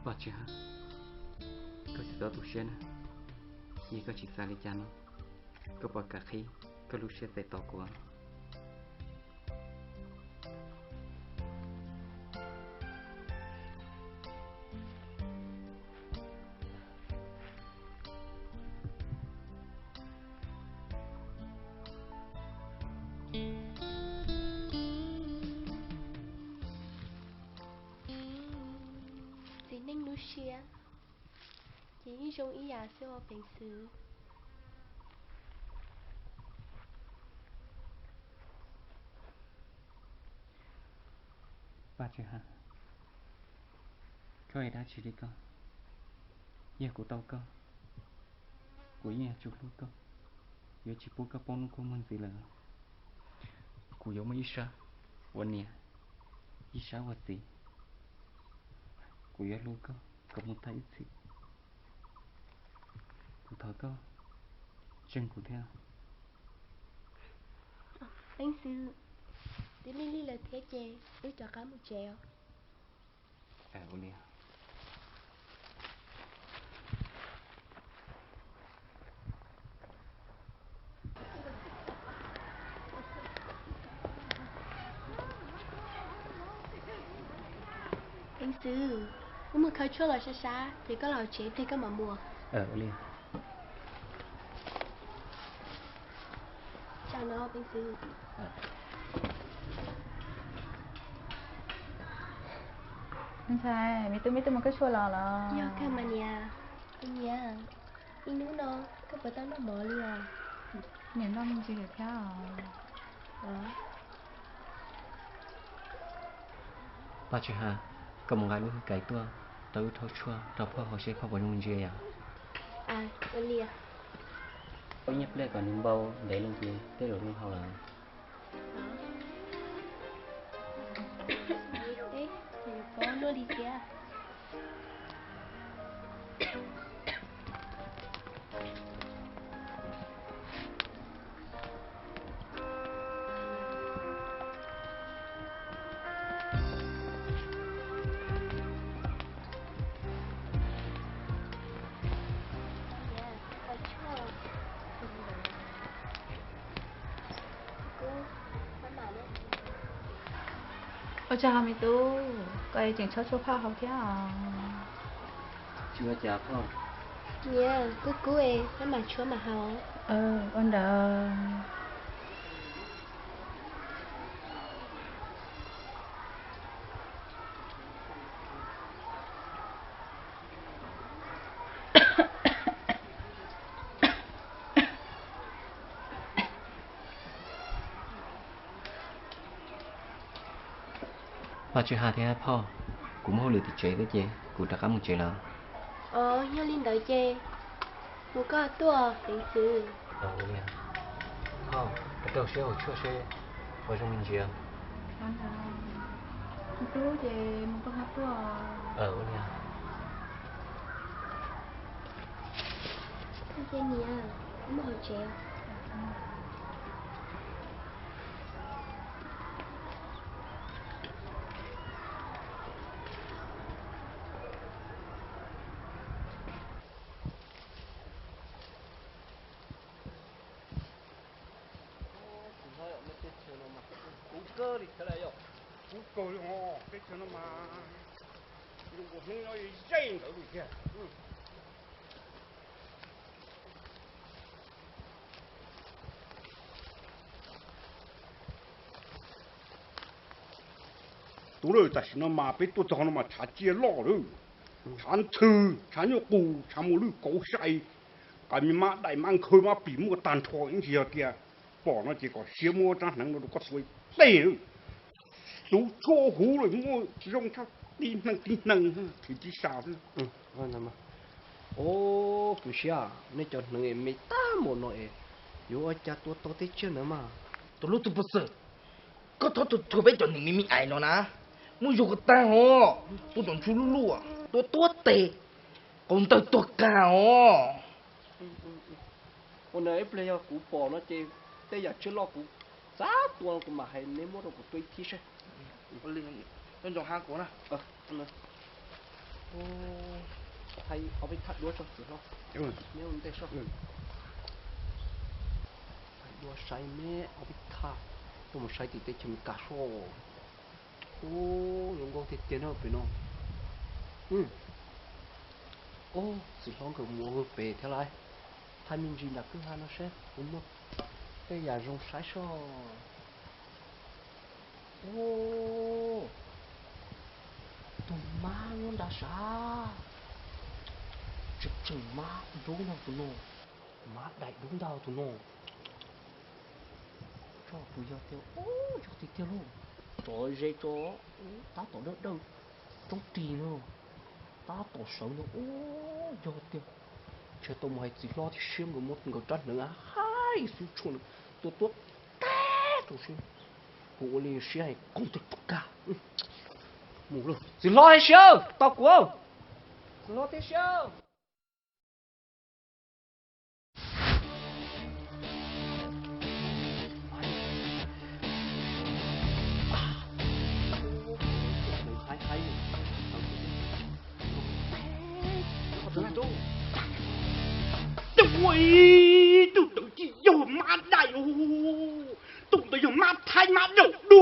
Paj Tswv Haj, koj tsis txhob tu siab na, yog koj tsis xav li cas no, koj puas kam qhib koj lub siab txais tos kuv? Txiv neej lub siab ces yeej zoo ib yam xwb os Peev Xwm. Paj Tswv Haj, koj ua dab tsi li koj? Yog kuv tau koj, kuv yeej yuav tsum hlub koj, yuav tsis pub koj poob hnub koj muag ntxiv lawm. Kuv yuav muaj ib sab ua niam, ib sab ua txiv. Kuv yuav hlub koj kom mus tag ib txhis. Kuv thov koj ntseeg kuv thiab. Peev Xwm, twb lig lig lawm thiab ces wb rov qab mus tsev os. Peev Xwm, wb mus khawb tshuaj los sab sab ces koj los hauv tsev ib pliag koj mam mus. Tsam no Peev Xwm. Ntxhais, me tub, me tub mus khawb tshuaj los los? Yog kawg mas niam. Kuv niam, ib hnub no koj puas tau noj mov li os? Niam noj me ntsis lawm thiab os. Paj Tswv Haj, koj mus nqa lub hwj kais tuaj rau wb rhaub tshuaj rau phauj haus seb phauj puas zoo me ntsis yom. Ua li. Peb nyob pliag kom nws npau ntev loo ces tej zaum zoo haus lawm. Peb, nws pob luaj li thiab. Ua tsaug me tub, koj tseem tshuab tshuab phauj haus thiab os. Tsis ua cas phauj. Niam, kub kub es maj mam tshuab mam haus. Ua ntawd. Paj Tswv Haj thiab phauj, kuv muaj hauj lwm tim tsev thiab ces kuv rov qab mus tsev lawm. Os, yog li ntawd ces mus koj tuaj, Peev Xwm. Phauj, rau siab haus tshuaj seb puas zoo me ntsis. Tus tub ces mus koj ho tuaj. Ua li. Thaj niam, wb mus hauv tsev. Kub kawg li thiab, kub kawg li os, teb chaws no mas zoo ua hnub nyob zaij ntawd li thiab. Tub lawm, tam sim no mas peb tuaj txog no mas tshav tsia loj lawm, tshav ntxhw, tshav nyuj qus, tshav muas lwj kauv sai, Qas me mab daim mab nkhaws mab plis muaj tag nrho, ib ntsis yog tias pom no ces kom siab muab rab hneev no rau koj tua ib teg. Xuv tshuaj huv lawm, muaj zoo tshaj, tib hneev tib hneev, tib sa xwb. Os, kwv Siab, nej cov hneev es me tag npaum no es yuav ua cas tua tau tej tsiaj ntawd mas? Tus hlub tus pov xwm, koj txhob tua peb cov hneev me me ais no na, muaj zog ko tag os, tua cov ntsuj lub luj, tua tuab tes, qau ntawg tuag kag os. Ua na, ib pliag yog kuv pom no ces tej yam tsiaj loj kuv xav tua no kuv mam hais neb muab rau kuv tua ib thib seb. Nco ntsoov hab kuv na. Hais ob peb thaj duab tso txiv hlob, neb ua ntej soj. Hais dua saib neb ob peb thaj, tuaj mus saib tim teb chaws Amelikas soj. Ub, zoo nkauj tiag tiag na pem no. Ub, txiv hlob nkawd mus ua pem thiab lawm. Thaij me ntsis nram kwj ha no seb puas muaj tej yam zoo saib soj. Ub, tus mab nyob nrad sav, tseem tseem mab dub ntag tus no, mab daim dub ntag tus no. Tso puas yog tiag? Ub, yog tiag tiag lauj. Tso ze tso, tab tom dawb dawb roob ris no, tab tom sawv no. Ub, yog tiag. Ntshe tau mus hais txiv hlob thiab Siab nkawd muab nkawd rab hneev haib xuv tshuaj tua tuab tag rau seb puas ua li Siab hais qau ntawg tuag kag. Mus lauj, txiv hlob thiab Siab, tos kuv. Txiv hlob thiab Siab. Tus ntawd tsis yog mab daim, tus ntawd yog mab thaib mab daum du.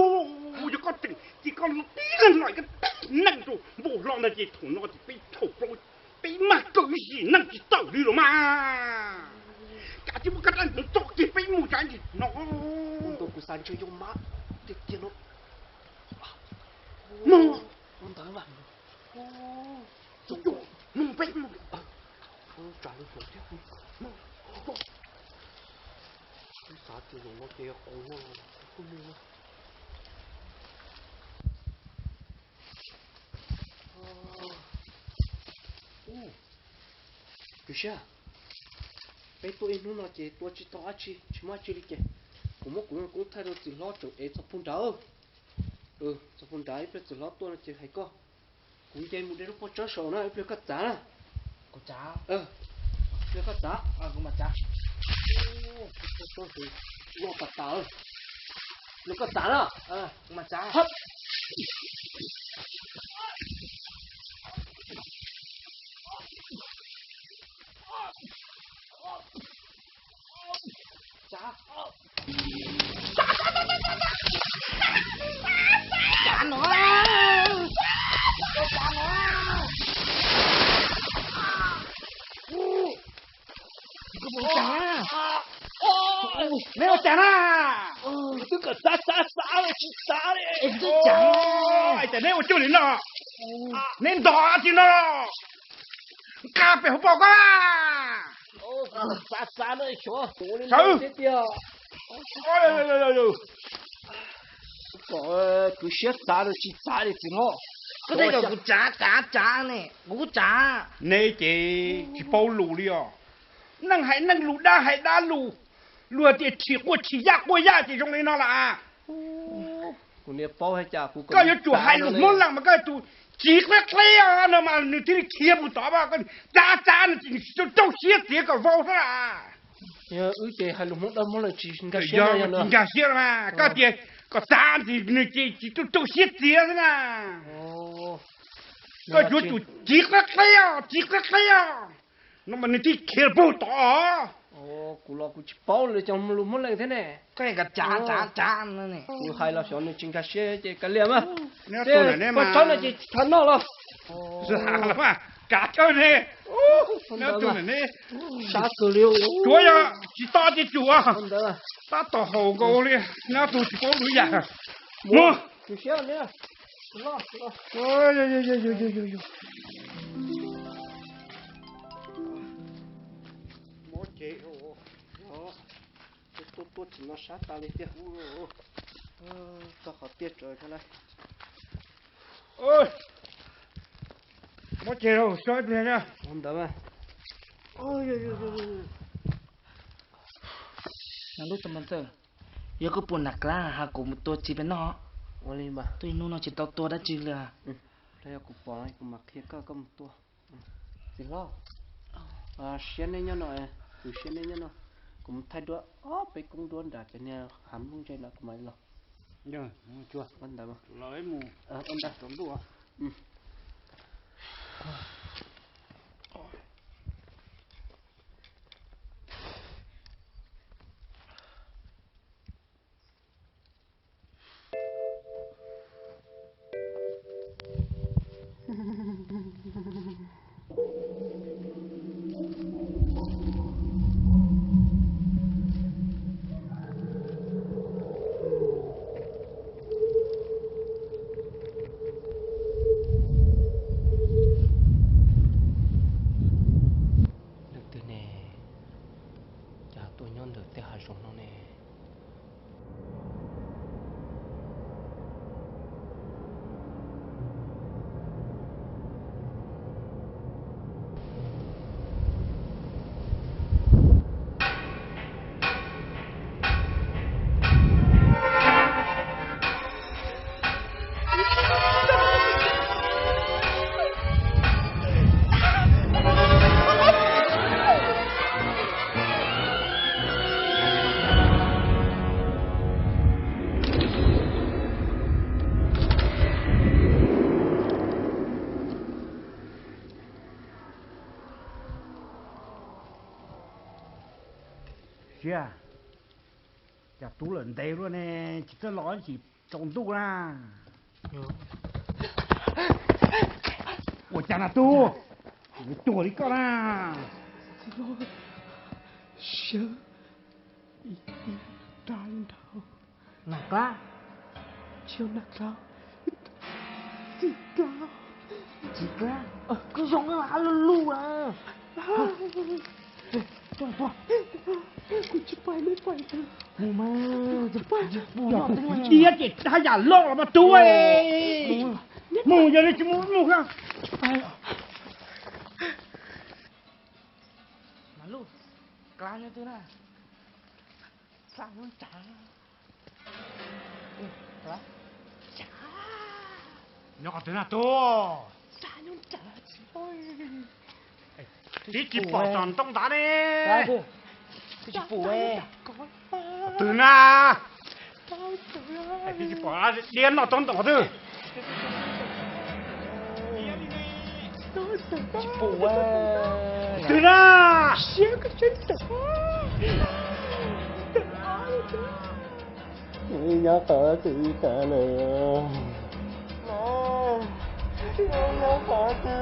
Yog koj tseem ces koj tib leeg los koj tib neeg rau npaum hlo ntag ces thaum no ces peb thaum plaub peb mag kawg ib sim neej tsis tawm li los mas. Kav tsij muab koj rab hneev tso kiag peb mus tsav ntsis no. Kuv xav ntshe yog mab tiag tiag no. Mus ntawd mas. Mus peb mus. Tsam li hlob thiab. Kuv xav tias zaum no ces qau no kuj mus na. Kwv Siab, peb tuaj ib hnub no ces tua tsis tau dab tsi, tsis muaj dab tsi li ces kuv muab kuv lub koob thaij rau txiv hlob tseem ev txog puag nrad. Txog puag nrad ib pliag txiv hlob tuaj no ces hais koj. Kuv nce mus de lub pob tsawb saum na, ib pliag koj txav na. Kuv txav. Ib pliag koj txav. Kuv mam txav. Loj tas tas. Ib pliag koj txav na. Kuv mam txav. Txav. Txav no. Txav no. Neb ua cas na? Twb kom txav txav txav los tsis txav li. Hais tias neb ua cuag li no, neb ntog tsis no, nqa pem hauv paus koj. Sawv. Kom kwv Siab txav los tsis txav li txiv hlob. Koj tej kom kuv txav txav txav ne, kuv kuj txav. Neb ces tsis paub lus li os. Neeg hais neeg lus, dab hais dab lus. Luag tias chim quaj chim yaj quaj yaj ces zoo li no las. Koj yuav tsum hais lus Hmoob Leej mas koj tus txiv qeb qeb no mas nws thiaj li khiav mus tod, txav txav no ces nws tsis tau rau siab txiav kom vau xwb las. Wb ces hais lus Hmoob Dawb Hmoob Leej tsis nkag siab, tsis nkag siab mas koj tias kom txav ces nws ces tsis tau rau siab txiav xwb na. Koj yuav tsum txiv qeb qeb, txiv qeb qeb no mas nws thiaj khiav puag tod. Kuv los kuv tsis paub lus, cov lus Hmoob Leej thiab ne. Kuv hais los xyov nws tsis nkag siab ces kav liam mas. Peb txhob no ces tsis txhob noj los. Kav kawg ne. Sab kawg li. Tsuav yog tsis to ces tsum. Tab tom haum nkaus li, nyob tus tsis paub lus yam. Mus. Tuaj tsis no sab tas li tiag. Txog qhov tiaj tsawv thiab lauj. Muab ceg rau xyov ib pliag na. Ntawd mas. Yog koj puas nam klab has kuv mus tua txiv pem noj. Ua li mas. Twb hnub no tsis tau tua dab tsi li. Yog kuv pom kuv mam qhia koj, koj mus tua. Txiv hlob, siab neb nyob no, kuv siab neb nyob no. Kuv mus thaij duab ob peb koob duab nram cov niag hav nplooj ntseg no kuv mam los. Ntawd. Leej twg ne? Cas tuaj nyob ntawm tej hav zoov no ne? Siab, cas tub lawm ntev luaj ne, tsis txawj los tsis tsaus ntuj na. Ua cas na tub, cuag li koj na. Siab, ib, ib, rab nrad. Nas klab? Tsis yog nas klab. Txiv klab. Txiv klab? Koj zoo hab lug lug na. Kuv tsis pais, neb pais. Mus mas, mus noj twb iab ces haj yam loj los mas tub. Mus yog li tsis mus mus na. Mas lub, klab nyob twg na? Klab nyob nrad. Nyob qhov twg na tub? Tib tsis pom tsob ntoo ntawd ne. Tsis pom. Twg na? Tib tsis pom diab noj tsob ntoo qhov twg? Tsis pom. Twg na? Nyob qhov twg ib tag lawm? Nyob qhov twg?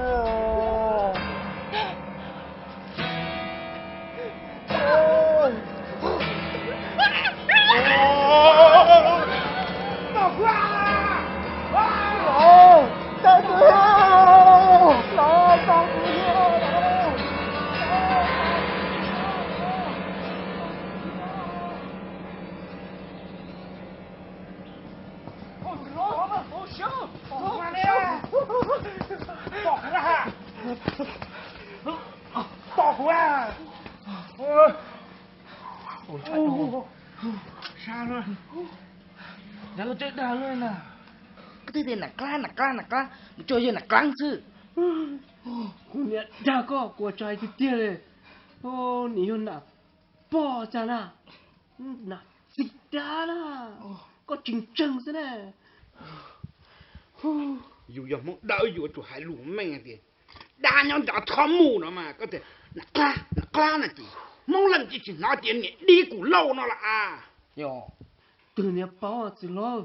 Tom kuv a. Sab luaj. Yog koj twb dag luaj na. Koj twb tias nam qab nam qab nam qab, mus tsuas yog nam qab xwb. Kuv niam dag koj, kuv tsis hais tiag tiag li. Nim yog nam pog cas na, nam txiv dab na, koj tsis ntseeg xwb na. Yus yog Hmoob Dawb yus yuav tsum hais lus meej tias dab nyob nrad txhob mus no mas koj tias nam qab nam qab na ces Hmoob leej twg tsis hnov tias niam dib kuv lauj no las. Twg niag paub txiv hlob?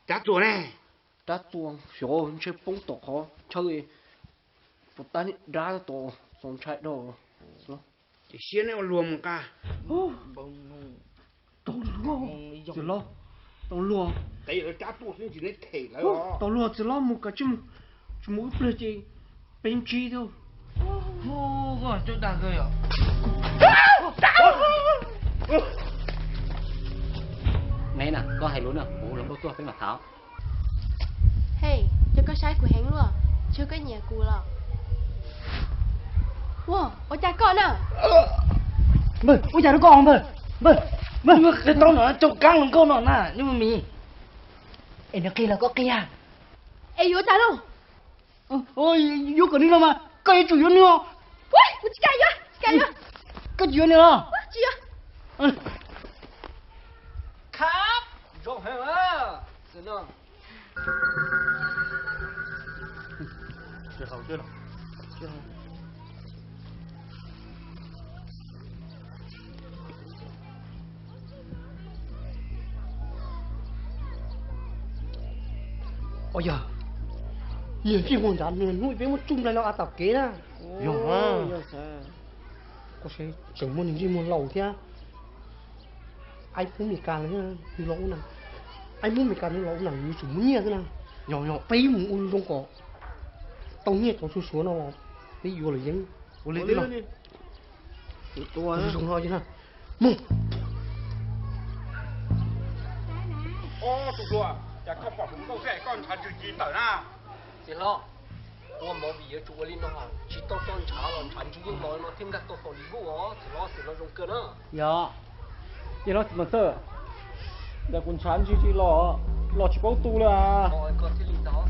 Rab txuas ne. Rab txuas xyov ntshe poob tom qhov chaw, puas tab niag dab tom txaus ntshai dhau. Ces siab neb ua luag mus nqa. Tau luag, txiv hlob, tau luag. Tau luag txiv hlob, mus kav tsij mus, tsis mus ib pliag ces peb ntsib thiab. Koj dag kawg yom. Koj hais lus na, kuv hu hluas nkauj tuaj peb mam tham. Hej, cas koj saib kuv heev luaj, tsis koj nyiam kuv los? Ua, ua cas koj na? Npawg, ua cas rau koj npawg? Npawg, npawg, qhia tau no, cov kab hluas nkauj no na, nyob mis. Es nws qhia los koj qhia. Es yuav cas lauj? Yuav kom nws los mas koj yuav tsum yuav nws os. Kuv tsis kam yuav, tsis kam yuav. Koj tsis yuav nws los? Tsis yuav. Khab zoo heev. Os yog, niag ntsej muag nrad nws hnub peb muab tsuj nplaig los av tom kev na. Yog, koj saib tseem muaj niag ntsej muag laus thiab. Aib Hmoob Mes Kas los nws los ua neeg, aib Hmoob Mes Kas nws los ua neeg yuav tsum muaj nyiaj xwb na. Yog, yog, peb mus ua zoo kom tau nyiaj cov suav suav no los peb yuav lawm yeeb. Ua li twb los. Mus. Ob tug hluas, cas koj pom hluas nkauj xwb es koj ntshav ntswg ci tawm na? Txiv hlob, ua movie yuav tsum ua li no, tsis tau txog ntshav los ntshav ntswg yeej los no thiaj nkag tau hauv li lub os, txiv hlob, txiv hlob zoo kawg na. Yog, yog los txiv Mos Txawj, ntawm kuv ntshav ntswg ci los, los tsis paub tu li. Koj txiv hlob,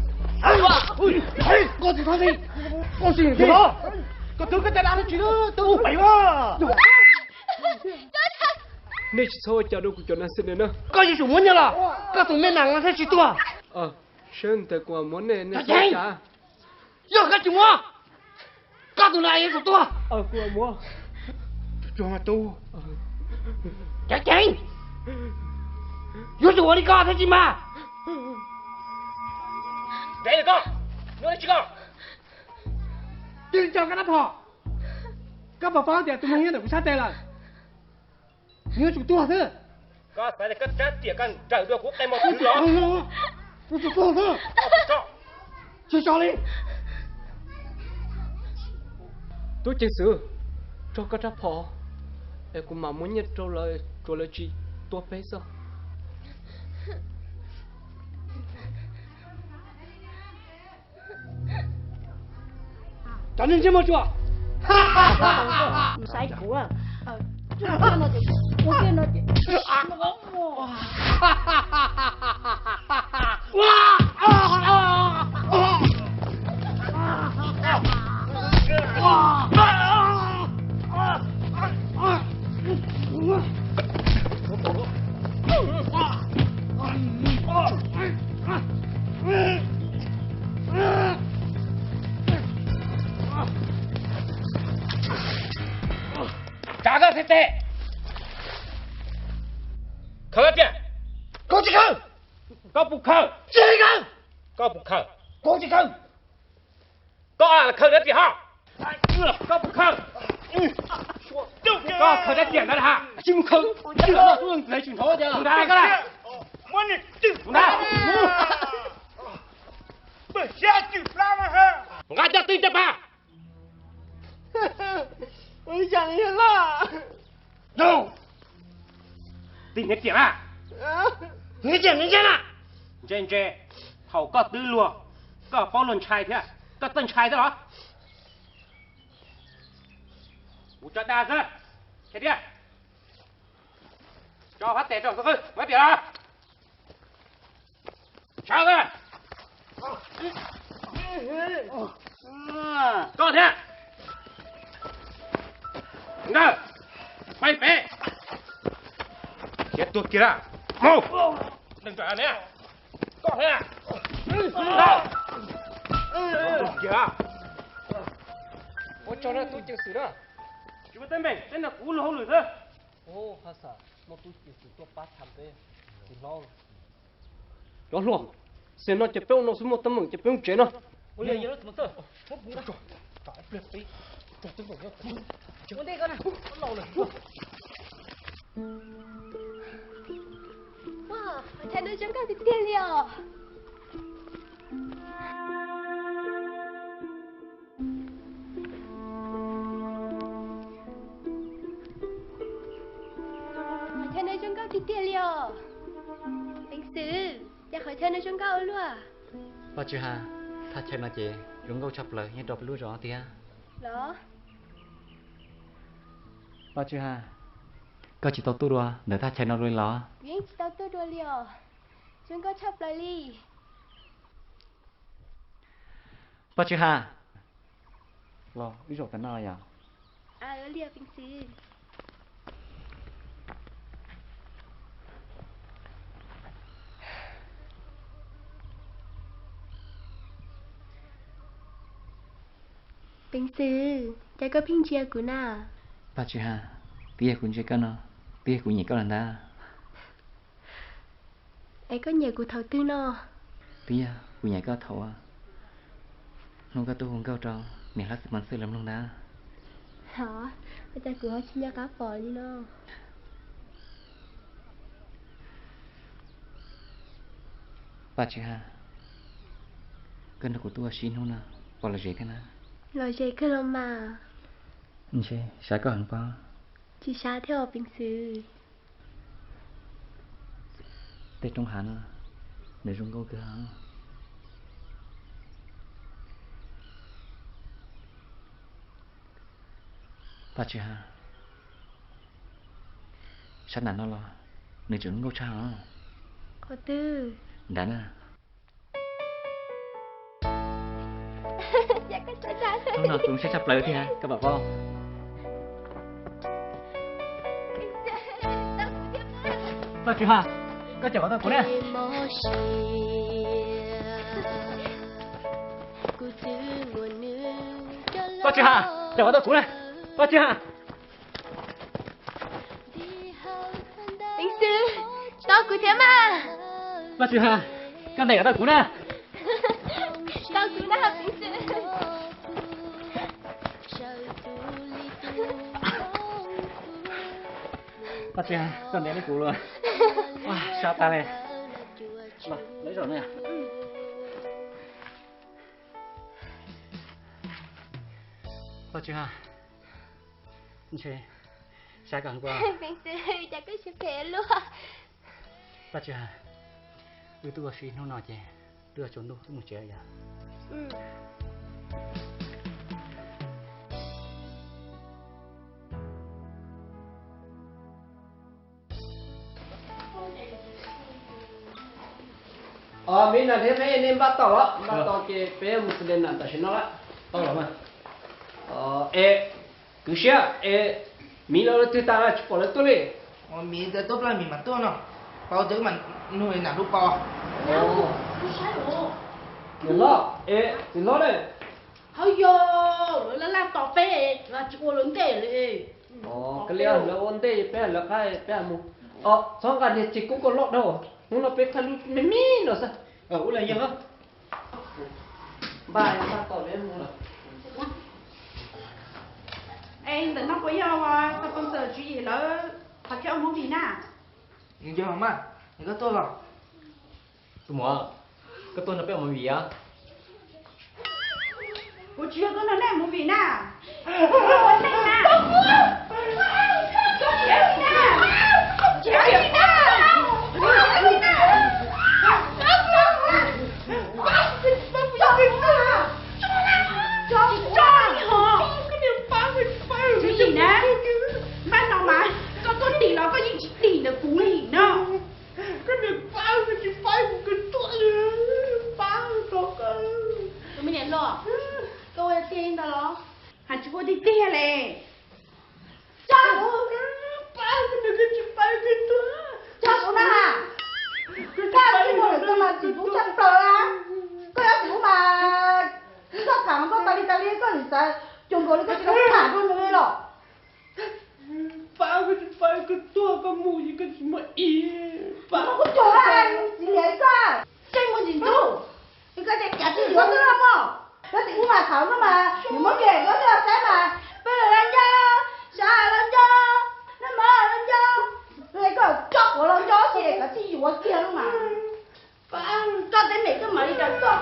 koj txiv hlob, koj txiv hlob, koj twb koj cai dab tsis twb pem. Nej tsis txhob ua cas rau kuv cov nas xi nes na. Koj yuav tsum muab nyiaj los koj tus me nas no thiaj tsis tuag. Sawv ntawm kuv muab nej, nej txhob ua cas. Yog koj tsis muab, koj tus nas yuav tsum tuag. Kuv muab. Ceev ceev, yuav tsum ua li koj thiaj tsis mag. Ntev lawm koj, nyob li tsis koj. Tig tso koj rab phom. Koj puas paub tias tus neeg nyob ntawm kuv sab tes lawm, nws yuav tsum tuag xwb. Koj xav tias koj rab riam koj nrawm dua kuv qe mos twg los? Yuav tsum tuag xwb. Tsis tso li. Tub ceev xwm, tso koj rab phom es kuv mam muab nyiaj rau lawv tsuas lawv tsis tua peb xwb. Cov neeg ntsej muag tsuas, saib kuv, ua kiag no ces Tsa koj thiab tes. Khaws tiag. Koj tsis khaws. Koj puas khaws? Tsis khaws. Koj puas khaws? Kuv tsis khaws. Koj khaws dab tsi ho? Koj puas khaws? Koj khaws dab tsi ntawd ha? Tsis mus khaws. Tus ntawd koj na. Tus ntawd. Nqa coj twj coj pa. Tij niam tiam na, niam tiam ntse ntse na, ntse ntse. Thaum koj twb luag, koj paub luag ntshai thiab, koj txawj ntshai thiab los? Kuv tso dag xwb, hais tias tso phab tes rau xwb, mus tiam los. Sawv, koj thiab. Ntawd, pais pem. Khiav tuag kiag lawm. Mus. Koj thiab. Tuag kiag. Ua tsaug na tub ceev xwm na. Tsis muaj teeb meem, teb no kuv luag hauj lwm xwb. Ua, ha xas muaj tub ceev xwm tuaj pab tham peb txiv hlob. Cov hluas, xyoo no ces peb ua no xwb, muaj teeb meem ces peb mus tsev no. Ua, Thaib no zoo nkauj tiag tiag li os. Thaib no zoo nkauj tiag tiag li os. Cas qhov chaw no zoo nkauj ua luaj. Paj Tswv Haj, thaj chaw no ces zoo nkauj tshaj plaws nyob rau peb lub zos tiag. Los, Paj Tswv Haj, koj tsis tau tuaj dua ntawm thaj chaw no li los? Yeej tsis tau tuaj dua li os. Zoo nkauj tshaj plaws li. Paj Tswv Haj, los wb zaum tom no yom. Peev xwm, cas koj pheej ntsia kuv na? Paj Tswv Haj, twb yog kuv ntsia koj no, twb yog kuv nyiam koj lawm ntag. Es koj nyiam kuv thaum twg no? Twb yog kuv nyiam koj thaum hnub koj tuaj hu nkauj rau niam hlob Xis Mas Xwj lawv mloog ntag. Hov, ua cas kuv ho tsis nco qab pom li no? Paj Tswv Haj, koj nrog kuv tuaj ua si ib hnub no, puas lom zem thiab na? Lom zem kawg los mas. Ntshe xav koj heev pob. Tsis xav thiab os Peev xwm. Tej roob hav no nws zoo nkauj kawg. Paj Tswv Haj, sab nram no los nws tseem zoo nkauj tshaj os. Qhov twg? Nrad na. Hnub no kuv zoo siab tshaj plaws thiab koj pom pob. Paj Tswv Haj, koj caum kom tau kuv na. Paj Tswv Haj, caum kom tau kuv na. Paj Tswv Haj. Peev xwm, tau kuv thiab mas. Paj Tswv Haj, koj ntes kom tau kuv na. Tau kuv na Peev xwm. Paj Tswv Haj, koj ntes li kuv los. Sab tas li. Los, lawv zaum no. Paj Tswv Haj, ntshe sab koj heev pob. Peev xwm, cas koj siab phem luaj. Paj Tswv Haj, wb tuaj ua si hnub no ces twb yuav tsaus ntuj wb mus tsev yom. Miv Nas thiab Pheb, nej npaj tau los? Npaj tau ces peb mus Selena tam sim no lawm. Tau los mas. Es kwv Siab, es Miv lawv twg tas tsis pom lawv tuaj li? Miv tias tuaj plab Miv mam tuaj no. Pau tias wb mam nug Nas lub Pau. Niam hlob, es txiv hlob ne? Hauj yog, lawv laj laj tos peb, lawv tsis ua lawv ntej li. Koj li lawv ua ntej peb lawv qab peb mus. Txhob nqa niag txiv kub koj loj dhau, hnub no peb qhaij lub me me no xwb. Ua li yog. Npaj npaj tos peb mus lawm. Es ntawm no puas yog sponsor Tswv Yim lawv qhov chaw ua movie na? Yog mas, koj tuaj los? Tus muam, koj tuaj nrog peb ua movie os? Kuv tsis yog tuaj nrog nej ua movie na. Kuv tuaj ua neeg na. Tsis yog li na. Tsis yog li na. Tsis tso li hos. Tswv Yim na, npaj no mas koj tuaj tim los koj yeej tsis tim ntawm kuv li no. Koj niam pab, koj tsis pab kuv kawg tuaj li, pab tau koj. Tus me niam hluas, koj ua tiag li ntawd los? Hais tsis ua tiag tiag li. Tso, pab kuv, koj tsis pab kuv tuaj. Tso kuv na. Koj tsis muaj lwm tus mas tsis tub tshaj plaws na. Koj yuav tsis tub mas koj tham koj tas li tas li, koj nim xav cuag nkaus li koj tsis tau tham dua nws li los. Pab, koj tsis pab kuv tuaj, koj mus ces koj tsis muaj ib pab. Kuv cuag txiv niam koj, seb muaj ntsis ntxub, koj tias kav tsij yuav koj los mog. Koj tsis ub mas thaum no mas nws muab kiag koj coj saib mas peb los los nco, sawv los nco, noj mov los nco, koj tso quav los nco ces kav tsij yuav kiag no mas. Koj teeb meem koj mam li rau koj.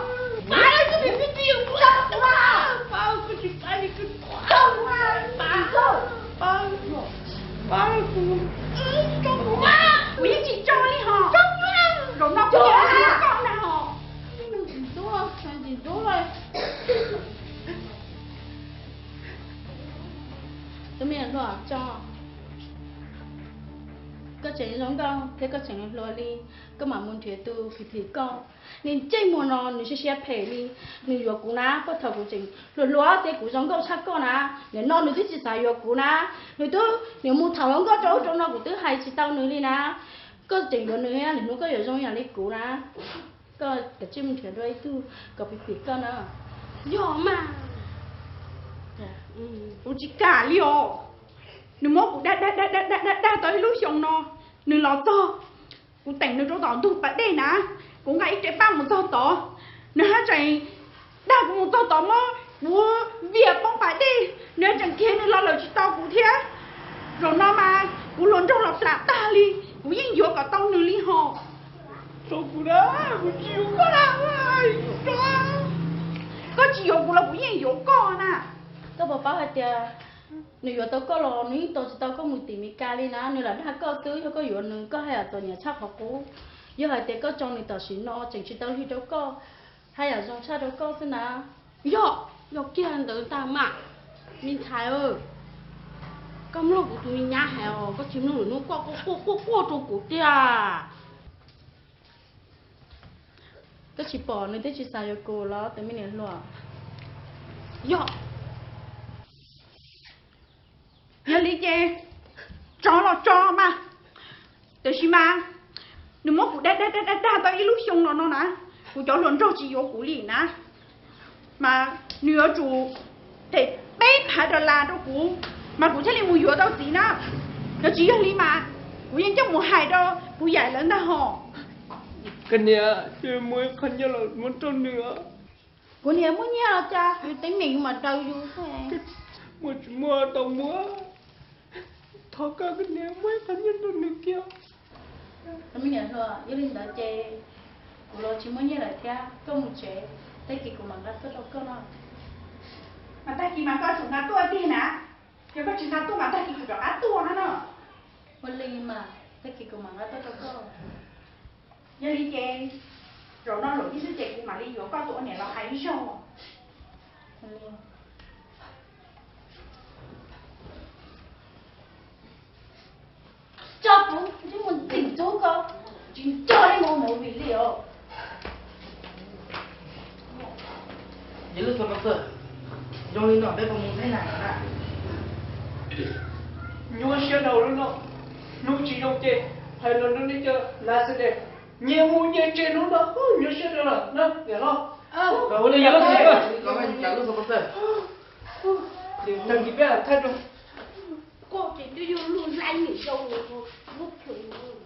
Pab, koj niam koj txiv, pab, pab, koj tsis pab li koj tuaj, pab, pab, pab kuv, tso kuv, kuv yeej tsis tso li hos. Zaum no kuv yeej Tus me nyuam hluas, koj tseem zoo nkauj thiab koj tseem hluas li, koj mam mus nrhiav tus phim phim koj. Nws ntsej muag no nws siab siab phem li, nws yuav kuv na, puag thaum kuv tseem hluas hluas thiab kuv zoo nkauj tshaj koj na, nim no nws twb tsis xav yuav kuv na. Nws twb, nws mus tham hluas nkauj rau ub rau no kuv twb hais tsis tau nws li na. Koj tseem yuav nws, lwm hnub koj yuav zoo ib yam li kuv na. Koj kav tsij mus nrhiav dua ib tug kom phim phim koj na. Yog mas, kuv tsis kam li os. Nws muab kuv dag dag dag dag dag dag tau ib lub xyoo no, nws los txog, kuv teem nws rau tom ntug pas dej na, kuv nqa ib re paj mus txog tod, nws haj tseem dag kuv mus txog tod muab kuv viam poob pas dej, nws haj tseem khiav nws los lawm tsis tau kuv thiab. Zaum no mas kuv hluas nraug los plam tag li, kuv yeej yuav kom tau nws li hos. Tso kuv na, kuv tsis yuav koj na. Koj tsis yuav kuv los kuv yeej yuav koj na. Koj puas paub hais tias nws yuav tau koj los nws yeej tos tsis tau koj mus tim Mes Kas li na, nws lam dag koj xwb, yog koj yuav nws koj haj yam txom nyem tshaj qhov qub. Yog hais tias koj tso nws tam sim no tseem tsis tau lig rau koj, haj yam zoo tshaj rau koj xwb na. Yog, yog kiag ntawd ntag mas, me ntxhais, koj mloog kuv tus me nyab hais os, koj tsis mloog lwm hnub koj quaj quaj quaj quaj rau kuv tiag. Koj tsis pom nws twb tsis xav yuav kuv los tus me niam hluas? Yog, yog li ces tso los tso mas. Tiam sis mas nws muab kuv dag dag dag dag tau ib lub xyoo los no na, kuv cov hluas nraug tsis yuav kuv li na. Mas nws yuav tsum them peb phav dollar rau kuv, mas kuv thiaj li mus yuav tau txiv na. Yog tsis yog li mas kuv yeej coj mus hais rau kuv yawm lawv ntag hos. Koj niam, muaj ib qho nyiaj los muab rau nws. Kuv niam muaj nyiaj los cas, yus teeb meem yus mam daws yus. Muaj tsis muaj tau muab. Thov koj, koj niam, muab ib qho nyiaj rau nws kiag. Me niam hluas, yog li ntawd ces kuv los tsis muaj nyiaj lawm thiab, koj mus tsev, tag kis kuv mam nqa tuaj rau koj no. Mas tag kis mas koj tsum nqa tuaj tiag na, yog koj tsis nqa tuaj mas tag kis kuv rov qab tuaj na no. Ua li mas tag kis kuv mam nqa tuaj rau koj. Yog li ces zaum no zaum ib xwb ces kuv mam li yuav koj tus ua niam los hais ib zaug. Tso kuv ntsej muag ntxim ntxub ko, tsis nco li mus movie li os. Yog lub xov pos txawm zoo li no peb puas mus teb na? Nyuaj siab dhau lub no, hnub tsis zoo ces hais los rau nej cov lav xwb es nyias mus nyias tsev hnub no, nyuaj siab dhau lawm na niam hlob. Los ua li yog lub xov pos txawm, tag kis peb thaij rau. Koj ces twb yog luag laib niam yau lub plhws.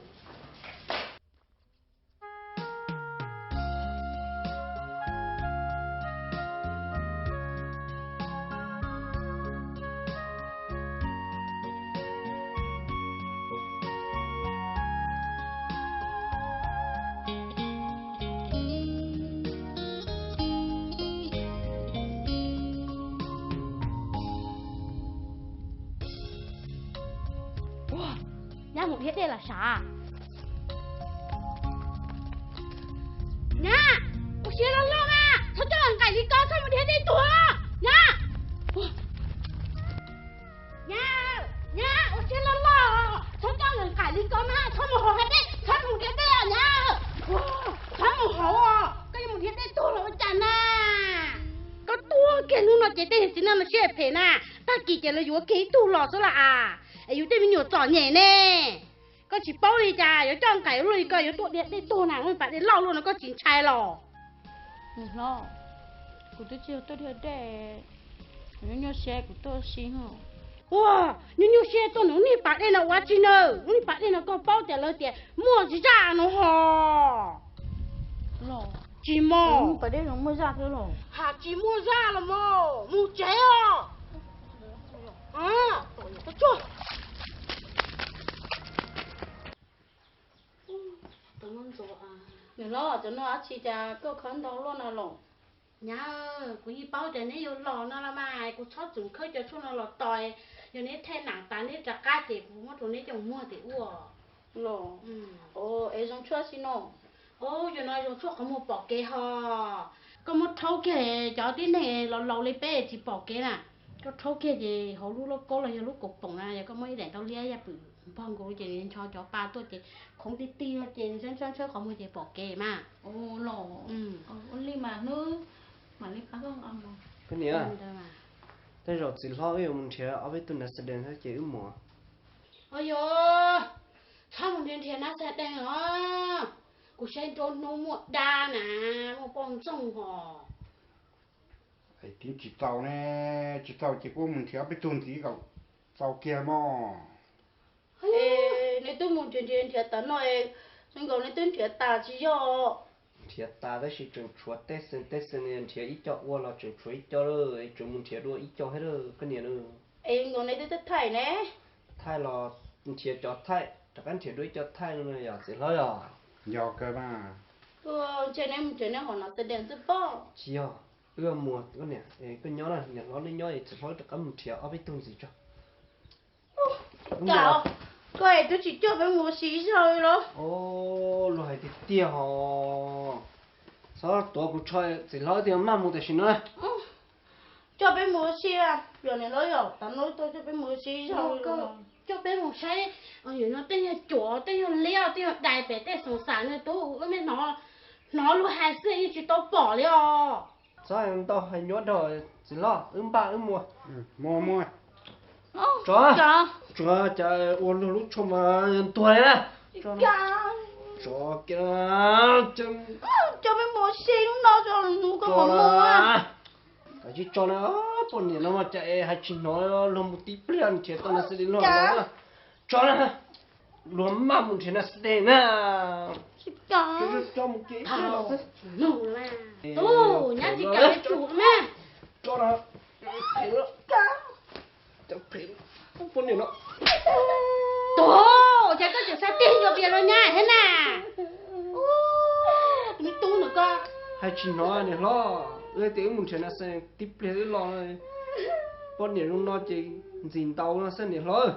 Nyab mus dhia dej los sav. Nyab, ua siab loj loj mas, txhob coj nqaim li ko, txhob mus dhia dej tuag. Nyab, nyab, nyab, ua siab loj loj, txhob coj nqaim li ko mas, txhob mus haus dej, txhob mus dhia dej os nyab. Txhob mus haus, koj yuav mus dhia dej tuag los ua cas na. Koj tuag kiag hnub no ces tej txiv neej no siab phem na, tag kis ces lawv yuav kiag ib tug los xwb las as, es yus tej me nyuam txom nyem ne. Koj tsis paub li cas, yuav coj nqaim luaj li ko yuav tuaj dhia dej tuag na, lub pas dej loj luaj no koj tsis ntshai los? Niam hlob, kuv twb tsis yog tuaj dhia dej, kuv nyuaj nyuaj siab kuv tuaj ua si. Ua, nyuaj nyuaj siab tuaj nws lub niag pas dej no ua tsi na? Lub niag pas dej no koj paub tias lawv tias muaj zaj no hos. Tsis mog, pas dej no muaj zaj thiab los? Has tsis muaj zaj los mog, mus tsev os. Niam hlob, cov no dab tsi cas koj khawb ntau luaj no los? Nyab, kuv yeej paub tias neb yuav los no los mas kuv txhob txwm khawb cov tshuaj no los tos, yog neb thaij nam tas neb rov qab ces kuv muab rau neb coj muag tim ua. Los, es zoo tshuaj tsi no? Yog no zoo tshuaj qhov muag pom kev hos. Koj muab rhaub kiag cov tib neeg laus laus li peb tsis pom kev na. Rhaub rhaub kiag ces hauv lub lauj kaub los yog lub kaus poom na, yog koj muab ib daim ntaub liab yaj pwm npog nkaus ces nws ncho cov pa tuaj ces khoov ti ti no ces nws sab ntsawb ntsawb qhov muag ces pom kev mas. Ua li mas hnub mam li pab koj. Koj niam, tej zaum txiv hlob wb yuav mus nrhiav ob peb tug nas xas dees thiab ces wb mus. Ua yog, txhob mus nrhiav nrhiav nas xas dees os. Kuv saib nruab hnub muaj dab na, muaj poj ntxoog hos. Tsis txaus ne, tsis txaus ces kuv mus nrhiav ob peb tug ntxiv kom txaus kiag mog. Neb twb mus nrhiav nrhiav nrhiav tas no, zoo nkaus neb twb nrhiav tas tsis yog. Nrhiav tas tab sis tseem tshuav tej xeem tej xeem, nrhiav ib co ua los tseem tshuav ib co lawm, tseem mus nrhiav dua ib co thiab lawm koj niam na. Es nkaus neb twb thaij ne. Thaij los nrhiav cov thaij, rov qab nrhiav dua ib co thaij no yog txiv hlob yog. Yog kawg mas. Ntshe neb mus nrhiav neb hom nas xas dees xwb pob. Tsis yog, wb mus koj niam, koj nyob na, niam hlob neb nyob es txiv hlob rov qab mus nrhiav ob peb tug ntxiv tso. Koj es twb tsis coj peb mus ua si ib zaug li los? Luag hais tiag tiag hos. Txhob tuav kuv tsho, txiv hlob twb maj mus tam sim no. Coj peb mus ua si, yog niam hlob yog tas no tau coj peb mus ua si ib zaug. Coj peb mus saib, yog no tej yog cuam tej yog liab tej yog dais pem tej xoom xas no tub, wb me hnov luag hais xwb yeej tsis tau pom li os. Txhob ntau hais nyuaj dhau, txiv hlob wb npaj wb mus. Tso, tso, cas ua luag lub tsho mas ntuag li na. Tso kiag, coj peb mus ua si lub no tso, mus koj mus mus. Kav tsij tso na, poj niam no mas cas es hais tsis hnov, luag mus tib pliag nrhiav tau nas xas dees luag. Tso na, luag maj mus nrhiav nas xas dees na. Tso mus kiag ib pliag los xwb. Tub, nyab tsis kam yuav tsum na. Tso na, phem lawm, cov phem, poj niam no. Tub, cas koj tseem xav tiag yuav pias rau nyab thiab na? Tus me tub ntawm koj. Hais tsis hnov niam hlob, wb tias wb mus nrhiav nas xas dees tib pliag wb los, poj niam zoo no ces ntxim ntaus no xwb niam hlob.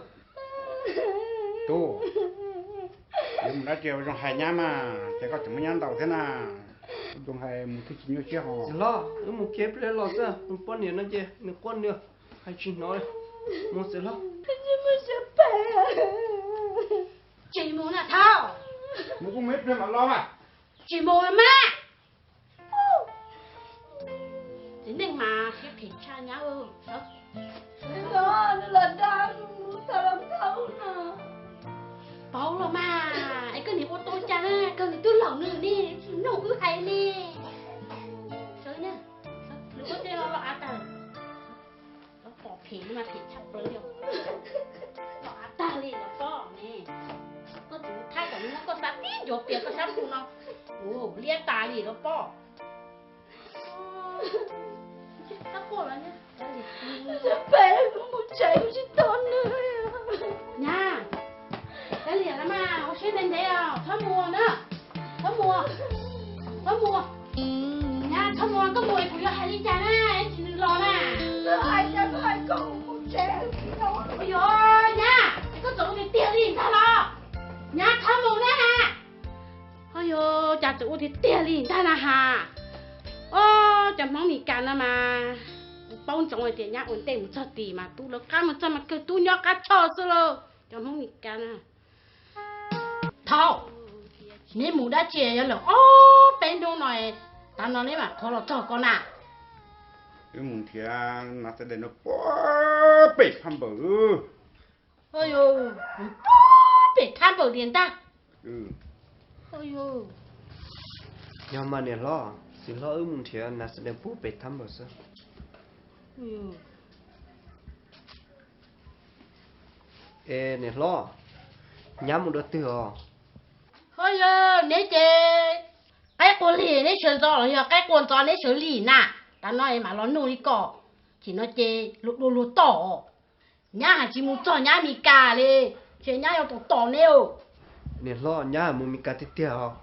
Tub, yuav mus dab tsi zoo hais nyab mas, ces koj tseem muab nyab ntaus thiab na. Zoo hais mus thiaj tsis nyuaj siab hos. Txiv hlob, wb mus kiag ib pliag los xwb, poj niam no ces nws quaj nws, hais tsis hnov li. Mus txiv hlob. Tsis mus na Thauj. Mus kuj mus ib pliag mam los mas. Tsis mus mas. Txiv neej mas siab phem tshaj nyab. Paub los mas, es koj niam ua tau cas na, koj niam twb laus nws ne, tsis mloog wb hais ne. Sawv, lwm ua tej los los av tag. Los pom phem no mas phem tshaj plaws li. Los av tag li los pob ne. Koj txiv thaij kom nws muab koj xav tib ncuav pias koj sab npus no. Ua liab tas li los pob. Nyab, kav liam los mas, ua siab ntev ntev os, txhob mus na, txhob mus, txhob mus. Nyab, txhob mus, koj mus es kuv yuav hais li cas na, es tsis nws los na. Ua yog, nyab, es koj txawm ua tiag tiag li ntag los? Nyab, txhob mus na. Ho yog cas txawm ua tiag tiag li ntag na has. Ob, cov Hmoob Mes Kas no mas, kuv paub ntsoov hais tias nyab ua ntej mus txog tid mas tub lawv qab mus txog mas kawg tub nyob qab tshoj xwb lauj, cov Hmoob Mes Kas na. Thaum neb mus dab tsi yuav lawm ob peb hnub no, tav no neb mam qhuav los txog ko na? Wb mus nrhiav nas xas dees no puag pem thaj npawm. Puag pem thaj npawm li ntag. Yog mas niam hlob, txiv hlob wb mus nrhiav nas xas dees puag pem thaj npawm xwb. Es niam hlob, nyab mus dua twg os? Ho yog neb ces qaib qua lig neb sawv ntxov los yog qaib qua ntxov neb sawv lig na? Tav no es mam los nug li ko, ces no ces luag dua luag tom. Nyab hais tsis mus txog nyab Mes Kas li, ces nyab yuav tom tom neb. Niam hlob, nyab mus Mes Kas tiag tiag os?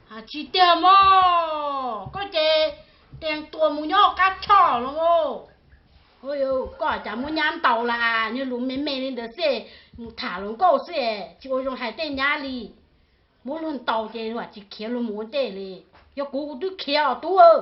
Hais tsis tiag mog, koj ces tias tua mus nyob qab tshoj los. Koj cas muab nyab ntaus las, nyob lus me me li ntawd xwb, mus tham hluas nkauj xwb, tsis ua zoo hais tej nyab li. Muab luag ntaus ces luag tsis khiav luag mus ua ntej li. Yog kuv kuv twb khiav os tub.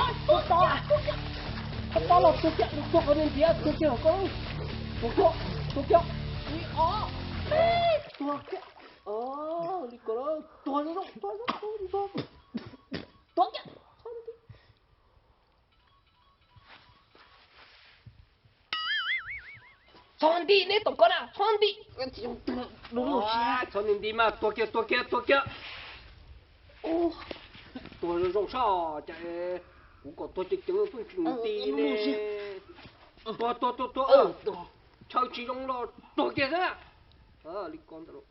Ua, ua, ua, ua, los tuag kiag, tuag qhov ntiav, tuag kiag los koj, tuag kiag, tuag kiag, tuag kiag, li ko, tuag zoo, tuag zoo, tuag kiag. Txhob nti neb tom ko na, txhob nti. Txhob nti nti mas, tuag kiag, tuag kiag, tuag kiag. Tuag zoo zoo soj, cas kuv kom tuag ceev ceev pheej tsis nti ne. Tuag tuag tuag tuag, chaw tsis zoo los tuag kiag xwb na. Li ko ntawd.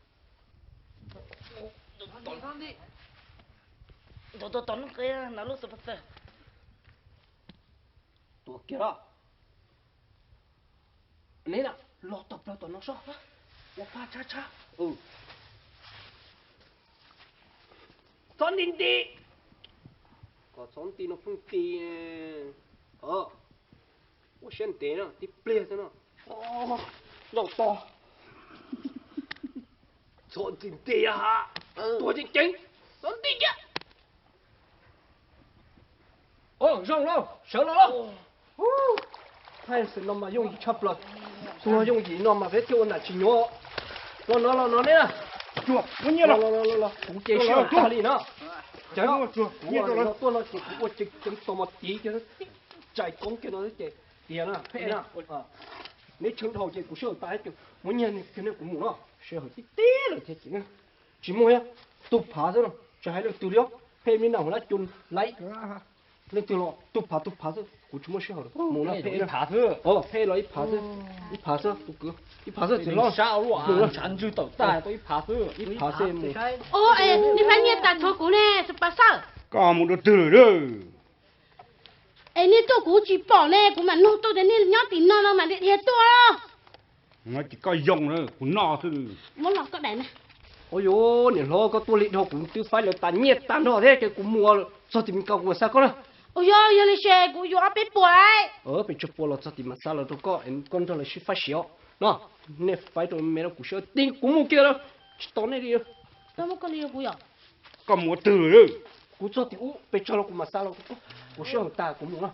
Tuag kiag los. Neb na, los tawm plaws tom no soj, ua pa tshab tshab. Txhob nti nti, kom txhob nti no pheej nti. Ua siab ntev no tib pliag xwb no. Zaum to. Txhob nti nti ha, tuag ceev ceev, txhob nti kiag. Zoo lauj, sawv los lauj. Thaij xwm no mas yooj yim tshaj plaws. Tus no yooj yim no mas peb thiaj ua ntam tsis nyuaj. Los no los no neb na. Kuv ces sij hawm tag li no. Ces kuv tuaj no ces kuv ua ceev ceev tos mas tiv kiag, tsais koob kiag no ces tiag na, phem na. Neb tsheej dhau ces kuv sij hawm tas ces muab nyiag kiag nej kuv mus no. Sij hawm tib tib lawm thiab ces tsis muaj, tus phav xwb no, tsis hais leej twg li os. Phem li na, hauv lab cu laib, leej twg los tus phav tus phav xwb, kuv tsis muaj sij hawm mus no. Phem los ib phav xwb, ib phav xwb tus kwv, ib phav xwb txiv hlob. Ntshav ntswg tawm tag tau ib phav xwb, ib phav xwb mus. Nej pab nyiaj tas tshuav kuv ne, pas xawb. Koj mus dua twg lawm? Es nej tuaj kuv tsis pom ne, kuv mam nug tuaj tias nej nyob tim no no mam dhia tuaj. Ces koj yoo na, kuv noj xwb. Muab los koj daim na. Ua yuav niam hlob, koj tuaj li dhau kuv twb faib lawv tas nyiaj tag nrho thiab ces kuv mus txog tim Mes Kas kuv mam xa koj na. Ua yog, yog li ces kuv yuav ob peb puas lawm. Pes tsawg puas los txog tim mam xa los rau koj, koj nrog lawv sib faib siav os. No, nej faib rau me rau kuv siav, kuv mus kiag lawm, tsis tos nej li. Koj mus ua twg lawm? Kuv txog tim ub, pes tsawg los kuv mam xa los rau koj. Kuv sij hawm tas kuv mus no.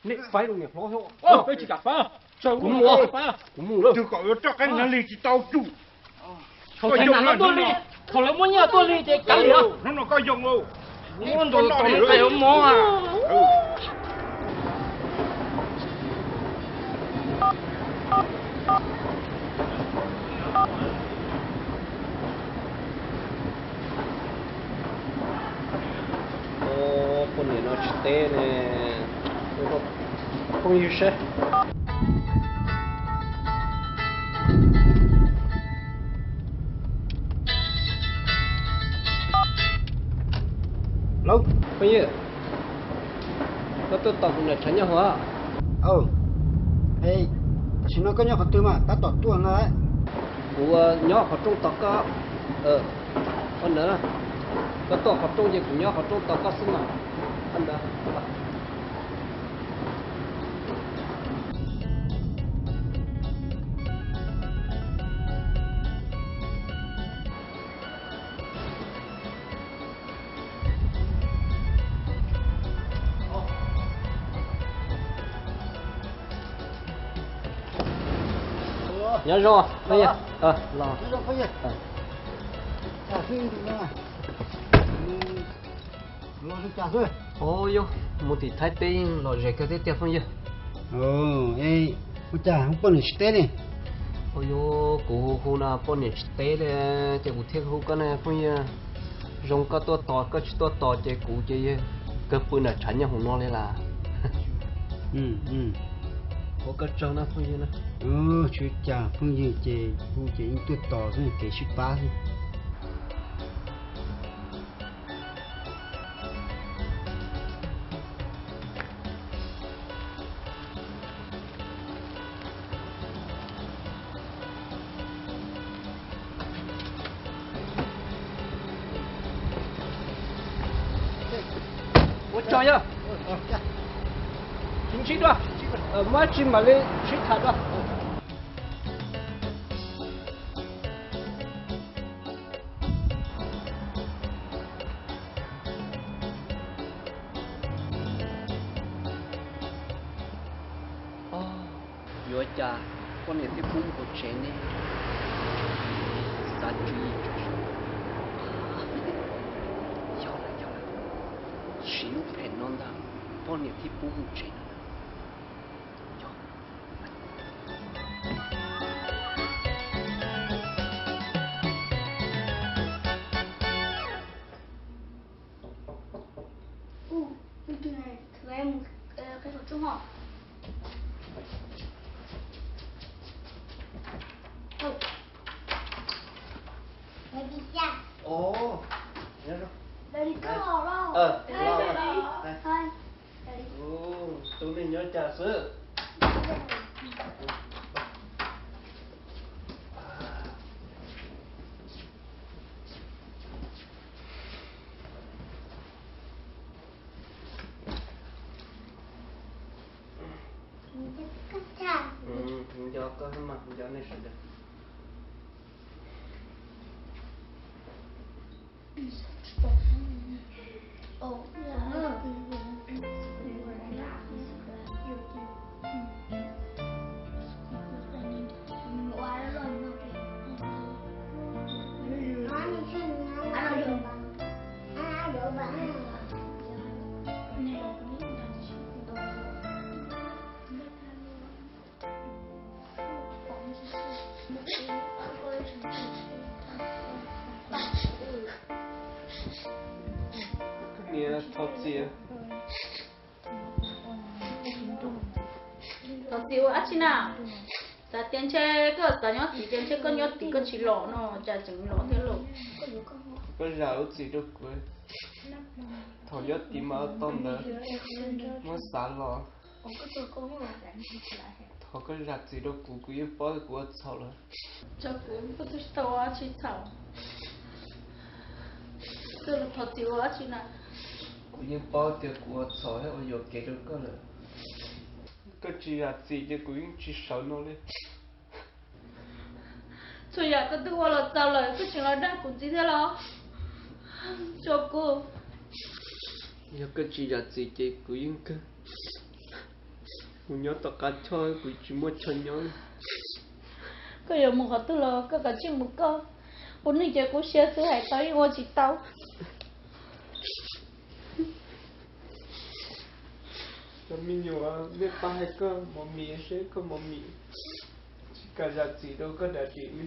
Nej faib rau niam hlob xwb. Peb tsis kam faib. Kuv mus, kuv mus lawm. Twb kom yuav roj qeeb hnav li tsis tau tsum. Thaum lawv tuaj li, thaum lawv muab nyiaj tuaj li ces kav liam. Hnub no koj yoo lauj. Muab ntaus tau li qe ua mov. Poj niam no tsis teb ne. Phooj ywg seb. Lauj, phooj ywg, koj tuaj tos kuv nram tshav nyob hauv. Tam sim no koj nyob qhov twg mas tab tom tuaj na? Kuv nyob qhov rooj tos koj. Koj tuaj qhov rooj ces kuv nyob qhov rooj tos koj xwb mas. Nyob zoo, phooj ywg. Los. Los li cas xwb? Os, yog mus tim Thaib peb yeej lom zem kawg thiab tiag phooj ywg. Ua cas hu poj niam tsis teb ne? Os, yog kuv hu hu no poj niam tsis teb li, ces kuv thiaj hu koj ne phooj ywg. Zoo koj tuaj tos, koj tsis tuaj tos ces kuv ces kawg pw nram tshav nyob hauv no li las. Ua koj tsaug na phooj ywg na. Tsis ua cas phooj ywg, ces hu ces yeej tuaj tos xwb, kev sib pab xwb. Ua tsaug yog. Tsis ntsib dua, muaj dab tsi mam li sib tham dua. Yuav cas poj niam thiaj pub mus tsev ne? Xav tswv yim tso. Yog lawm, yog lawm, siv lub phem no ntag, poj niam thiaj pub mus tsev no. Tus neeg nyob cas xwb? Nco koj mas nco nej sawv daws. Niam, thov txim. Thov txim ua dab tsi na? Xav tias ntshe koj xav nyob tid, tias ntshe koj nyob tid koj tsis los no, cas tseem los thiab lauj? Koj zam lub txim rau kuv. Thaum nyob tid mas ua tau ntawd, muab xav los. Thov koj zam txim rau kuv, kuv yeej paub kuv ua txhaum lawm. Tso kuv, koj twb tsis tau ua dab tsi txhaum. Koj los thov txim ua dab tsi na? Kuv yeej paub tias kuv ua txhaum thiab ua yuam kev rau koj lawm. Koj tsis zam txim ces kuv yeej tsis sawv no li. Txhua yam koj twb ua los txaus lawm, koj tseem los dag kuv ntxiv thiab los? Tso kuv. Yog koj tsis zam txim ces kuv yeej kawg mus nyob tom qab choj, kuv tsis muaj chaw nyob. Koj yuav mus qhov twg los koj kav tsij mus koj. Kuv neej ces kuv siab xwb hais tau yeej ua tsis tau. Cov me nyuam, nej pab hais koj mos mis seb koj mos mis tsis kam zam txim rau koj dam dim li,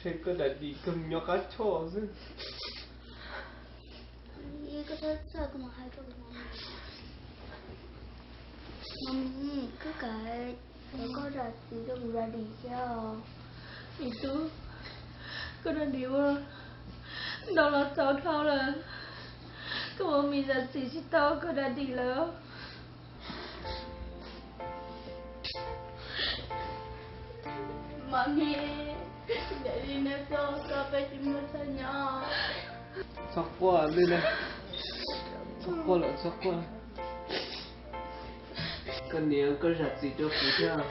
seb koj dam dim kawg mus nyob qab choj xwb. Mos mis, koj kam kom koj zam txim rau kuv dam dim thiab os. Tub, koj dam dim ua ntau los txaus dhau lawm, koj mos mis zam txim tsis tau koj dam dim lawm. Mos mis, daim li no koj, koj peb tsis muaj chaw nyob. Txhob quaj li na, txhob quaj lawm, txhob quaj. Koj niam, koj zam txim rau kuv thiab.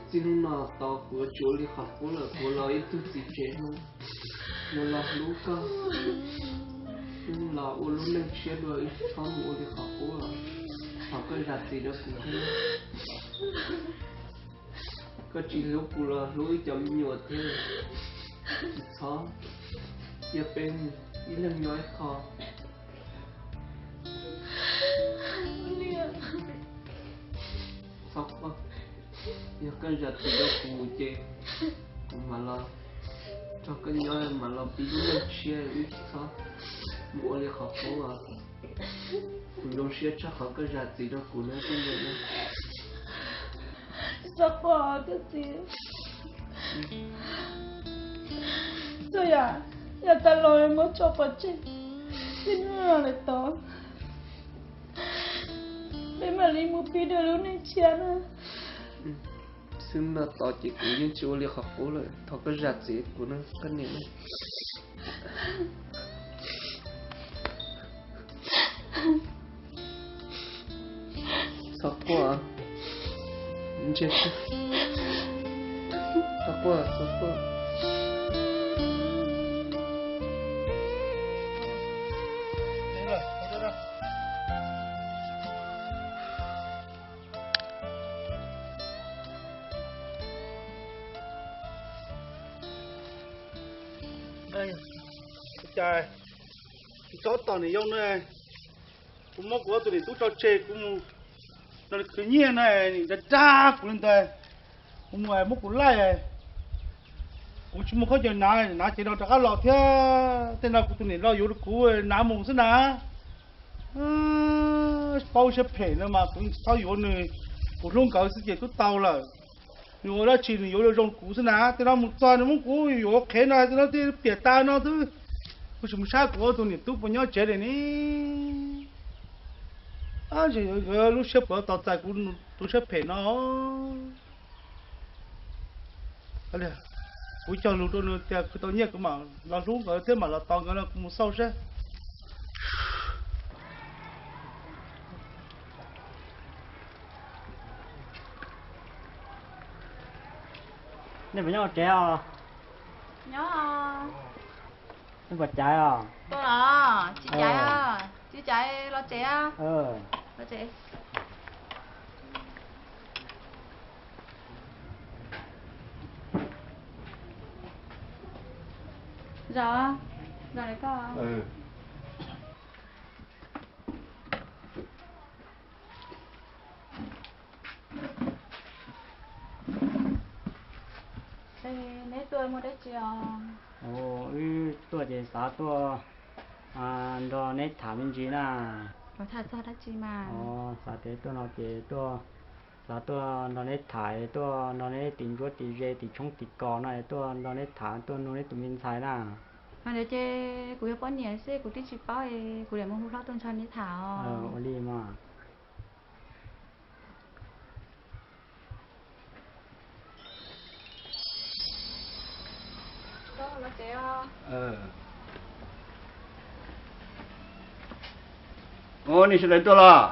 Txij hnub no tos kuv tsis ua li qhov qub lawm, kuv los ib tug txiv tsev hnub no los hlub koj, los ua lub neej tshiab dua, tsis txhob mus ua li qhov qub lawm. Thov koj zam txim rau kuv thiab. Koj tsis hlub kuv los hlub ib cov me nyuam thiab. Tsis txhob, cia peb ib leeg nyob ib qho. Txhob quaj, yog koj zam txim rau kuv ces kuv mam los nrog koj nyob, mam los pib lub neej tshiab, wb tsis txhob mus ua li qhov qub os. Kuv zoo siab tshaj qhov koj zam txim rau kuv na koj niam na. Txhob quaj koj txiv. Txhob yam, yam tas los muab tso pov tseg, txij hnub no lawm tod peb mam li mus pib dua lub neej tshiab na. Xwb no tod ces kuv yeej tsis ua li qhov qub lawm, thov koj zam txim kuv na koj niam na. Txhob quaj, ntsia, txhob quaj, txhob quaj. Cas tsob tom niam yau na, kuv muab kuv ob tug niam tub tso tseg kuv mus no, khwv nyiaj na, nim dag dag kuv li ntawd, kuv mus muab kuv laij, kuv tsis muaj khaub ncaws hnav, hnav ces no rov qab los thiab, tej no kuv tus niam los yuav rau kuv hnav mus xwb na. Paub siab phem no mas kuv tsis txhob yuav nws, kuv hlub nkawd xwb ces twb tau lawm. Nws ua dab tsi nws yuav zoo kuv xwb na, tej no mus txog nws muab kuv yuav qhev no tej no twb piam tas no xwb. Kuv tsis mus saib kuv ob tug niam tub puas nyob tsev li ne. Lub siab puas tos txais kuv tus siab phem no. Kuv cog lus rau nws tias khwv tau nyiaj kuv mam los hlub nkawd thiab mam los tos nkawd no kuv mus xauj saib. Nej puas nyob tsev os? Nyob. Nej puas caiv os? Tuaj los tsis caiv, tsis caiv los tsev. Los tsev. Zos, zos li koj. Neb tuaj muaj dab tsi os? Wb tuaj ces xav tuaj nrog neb tham me ntsis na. Tham txog dab tsi mas? Xav tias tuaj no ces tuaj, xav tuaj nrog neb tham, tuaj nrog neb tim ntsuab tim ze tim tshoob tim kos no, tuaj nrog neb tham tuaj nug neb tus me ntxhais na. Hais ntawd ces kuv yog poj niam xwb kuv twb tsis paub, kuv lam mus hu hlob tuaj nrog neb tham os. Ua li mas. Ua, nej sawv daws tuaj los?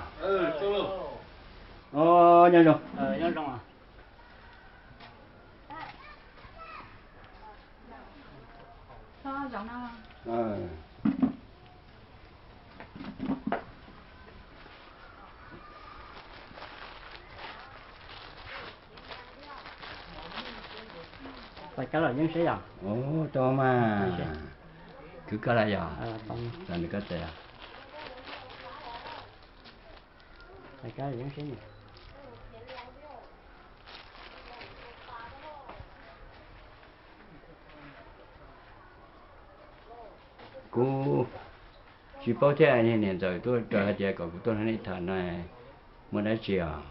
Nyob zoo. Txais kab los yeeb seb yom. Ub, tau mas. Khwv koj lawm yom. Txais nws koj txais. Txais kab los yeeb seb. Kuv tsis paub thiab, niam ntxawm tuaj raws hais tias kom kuv tuaj nrog nej tham no, muaj dab tsi os?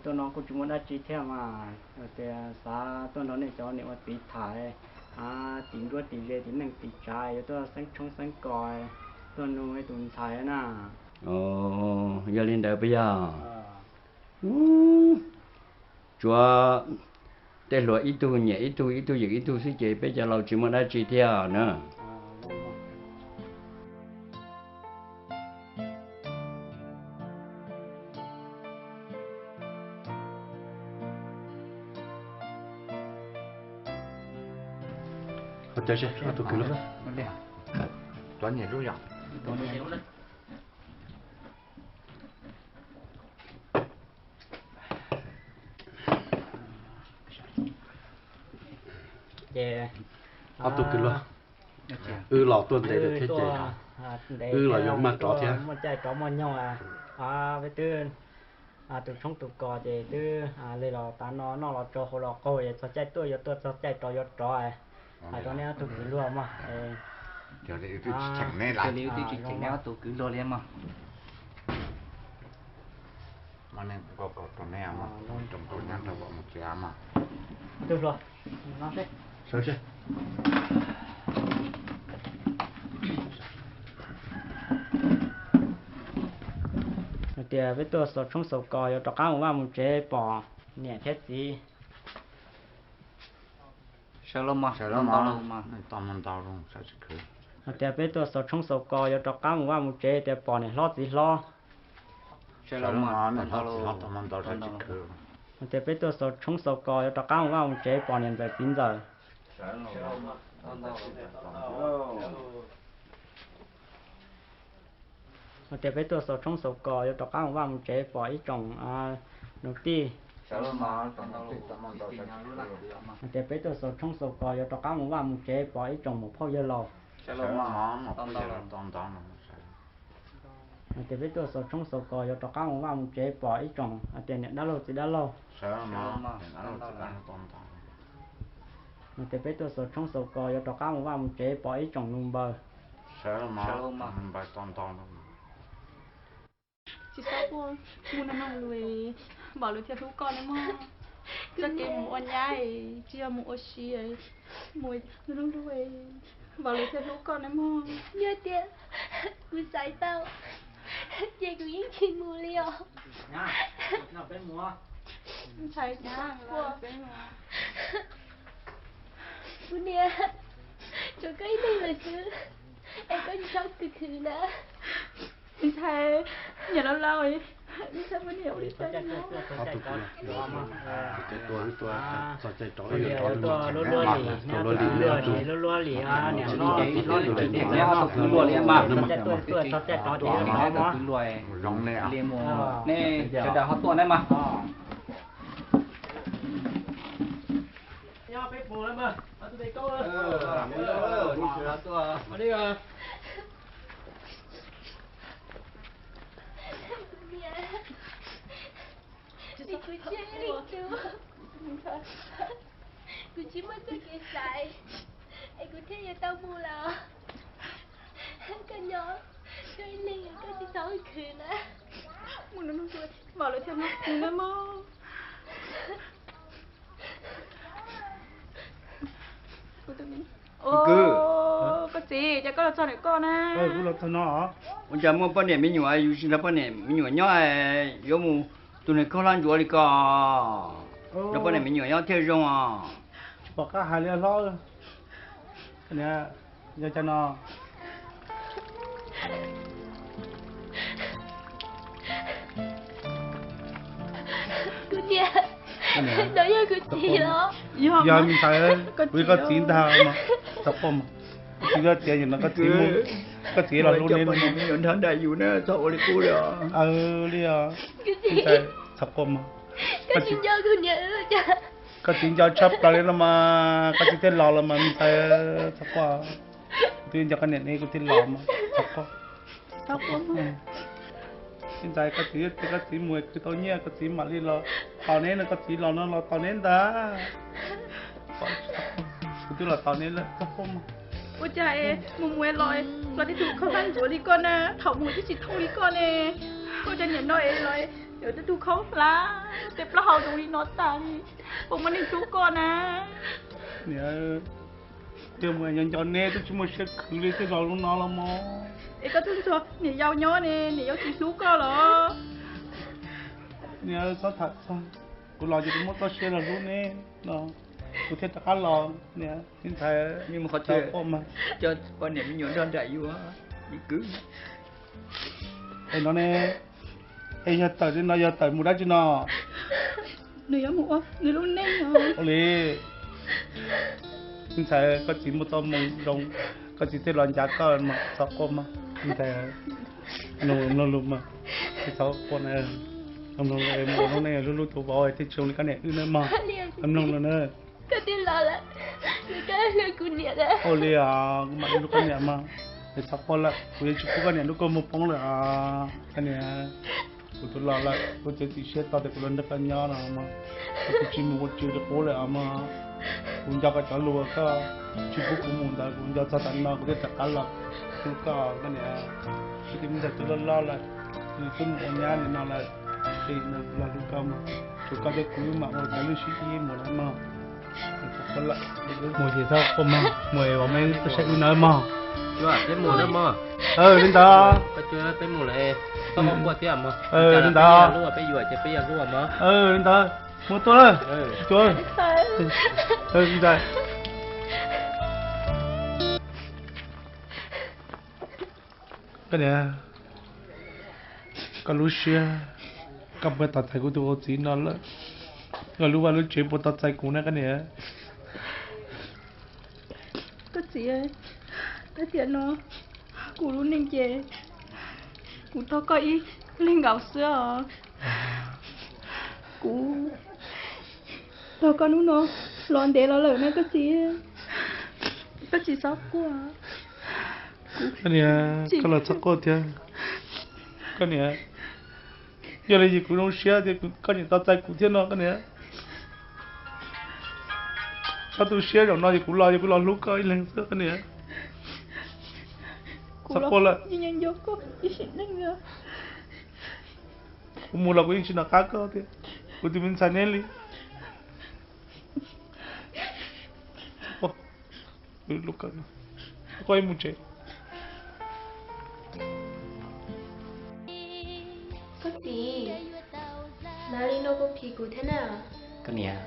Tuaj no kuj tsis muaj dab tsi thiab mas, tias xav tuaj nrog nej cov niam ua txiv tham, tim nruab tim ze tim neej tim tsav yuav tuaj xeeb tshoob xeeb kos, tuaj nug tus ntxhais na. Yog li ntawd puas yog? Tsuav tej hluas ib tug nyiam ib tug, ib tug yeem ib tug xwb ces peb cov laus tsis muaj dab tsi thiab na. Ces ob tug kwv luag, wb los tuaj ntev lawm thiab ces wb los yuav maj rov thiab. Muaj caij rov muaj nyoog, peb twb tus tshoob tus kos ces twb li los tav no noj los tsau haus los qaug, es txog caij tuaj yuav tuaj, txog caij rov yuav rov. Hais rau nej ob tug kwv luag mog. Li wb twb tsis cheem neb ob tug kwv luag li mog. Hais tias peb tuaj xaus tshoob xaus kos yuav rov qab mus vaj mus tsev pom niam thiab txiv. Hais tias peb tuaj xaus tshoob xaus kos yuav rov qab mus vaj mus tsev tias pom niam hlob txiv hlob. Hais tias peb tuaj xaus tshoob xaus kos yuav rov qab mus vaj mus tsev pom niam ntxawm txiv ntxawm. Hais tias peb tuaj xaus tshoob xaus kos yuav rov qab mus vaj mus tsev pom ib tsoom nus tij. Hais tias peb tuaj xaus tshoob xaus kos yuav rov qab mus vaj mus tsev pom ib tsoom muam phauj yawg laus. Hais tias peb tuaj xaus tshoob xaus kos yuav rov qab mus vaj mus tsev pom ib tsoom hais tias niam dab laug txiv dab laug. Hais tias peb tuaj xaus tshoob xaus kos yuav rov qab mus vaj mus tsev pom ib tsoom nus npaws. Tsis txhob quaj, mus no no lus, npaum lawv thiaj hlub koj ne mog. Txoj kev mus ua nyab tsis yog mus ua si, mus hlub hlub, npaum lawv thiaj hlub koj ne mog. Yog tias kuv xaiv tau ces kuv yeej tsis mus li os. Ntxhais, kuv niam, tsuas koj ib leeg lawm xwb es koj tsis txhob khwv khwv na. Ntxhais, niam laus laus, ntxhais muaj niam ua li cas no. Luag luag li, luag luag li, niam hlob txiv hlob, txhob caij tuaj txog caij rov ces zoo ne, sawv daws ho tuaj na mas. Kuv tsis muaj txoj kev xaiv es kuv thiaj yuav tau mus lawm. Koj nyob, koj ib leeg koj tsis txhob khwv na. Npaum lawv thiaj hlub kuv na mog. Koj txiv, cas koj los txog ntawm koj na? Kuv los txog no. Ua cas muaj poj niam me nyuam yus tsis nrog poj niam me nyuam nyob, yuav mus tus neeg khaub hlab ntsuav li ko, nrog poj niam me nyuam nyob thiaj zoo os. Tsis pom qab hais li hlob. Yog cas no? Kuv niam, no yog kuv txiv los? Yog ntxhais, kuv yog koj txiv ntag mas. Txhob quaj mas. Kuv txiv, koj txiv, koj txiv los hlub neb. Txhob ua li qub li os. Li os. Txhob quaj mas. Koj tsis nco kuv niam cas? Koj txiv nco tshaj plaws li no mas koj txiv thiaj los los mas me ntxhais, txhob quaj. Kuv twb nco koj niam ne kuv thiaj los mas txhob quaj. Me ntxhais, koj txiv tias koj txiv mus khwv tau nyiaj koj txiv mam li los tos neb no, koj txiv los no los tos neb ntag. Kuv twb los tos neb lawm, txhob quaj mas. Ua cas es mus mus los los tej tug khaub hlab ntsuav li koj na, thaum mus twb tsis thooj li koj ne. Koj cov niam no es los yuav tej tug khaub hlab tej plaub hau zoo li no tas li, puas muaj neeg hlub koj na? Niam, yog mus nco nco neb twb tsis muaj siab khwv li thiaj los lub no los mog. Es koj twb nrog niam yau nyob ne, niam yau tsis hlub koj los? Niam, txhob tham txog, kuv los ces kuv muab txoj sia los hlub neb no, kuv thiaj rov qab los. Niam, me ntxhais, txhob quaj mas. Coj poj niam me nyuam nrog nraim yuav, me kwv. Es no ne, es yog tawm li no yog tawm mus dab tsi no? Nws yuav mus ua nws lub neej no. Ua li, me ntxhais, koj txiv muaj txoj moo zoo, koj txiv thiaj los ncav koj mas txhob quaj mas. Me ntxhais, mloog lus mas, txhob quaj na. Mloog lus es mus ua lub neej hlub hlub tus vauv thiaj tsis zoo li koj niam wb na mog. Mloog lus na. Koj twb los lawm, koj hlub kuv niam na. Ua li, kuv mam li hlub koj niam mas. Es txhob quaj lawm, kuv yuav tsis pub koj niam lub kua muag poob lawm. Koj niam, kuv twb los lawm, kuv txiav txim siab tau tias kuv los nrog koj nyob no mas, kuv tsis mus ua tswv li qub lawm os mog. Kuv nco koj cov lus koj tsis pub kuv mus ntawd, kuv nco txog tav no kuv thiaj rov qab los hlub koj, koj niam. Kuv tus me ntxhais twb loj loj lawm, nws twb mus ua nyab li no lawm, ces nws los hlub koj mog. Tsuas koj thiab kuv mam ua cov lwj sib ib mus lawm mog. Mus ces txhob quaj mog, mus es vauv meb tuaj saib wb nawb mog. Peb mus na mog. Li ntawd. Peb mus lawm, koj quaj thiab mog. Li ntawd. Peb yuav ces peb yuav hlub mog. Li ntawd, mus tuaj lawm. Li ntawd. Koj niam, koj lub siab, koj puas tos txais kuv tus vauv txiv no lawm? Koj lub vaj lub tsev puas tos txais kuv na koj niam? Koj txiv, tag tiam no kuv lub neej ces kuv tog koj ib leeg nkaus xwb os. Kuv tog koj hnub no los ntev los lawm na koj txiv, koj tsis txhob quaj. Koj niam, koj los txhob quaj thiab. Koj niam, yog li ces kuv zoo siab tias koj niam tos txais kuv thiab no koj niam. Txhob tu siab, zaum no ces kuv los, ces kuv los hlub koj ib leeg xwb koj niam. Txhob quaj lawm. Kuv mus los kuv yeej tsis nco qab koj tias kuv tus me ntxhais neb li. Koj mus tsev. Koj txiv, hnav li no puas phim kuv thiab na? Koj niam,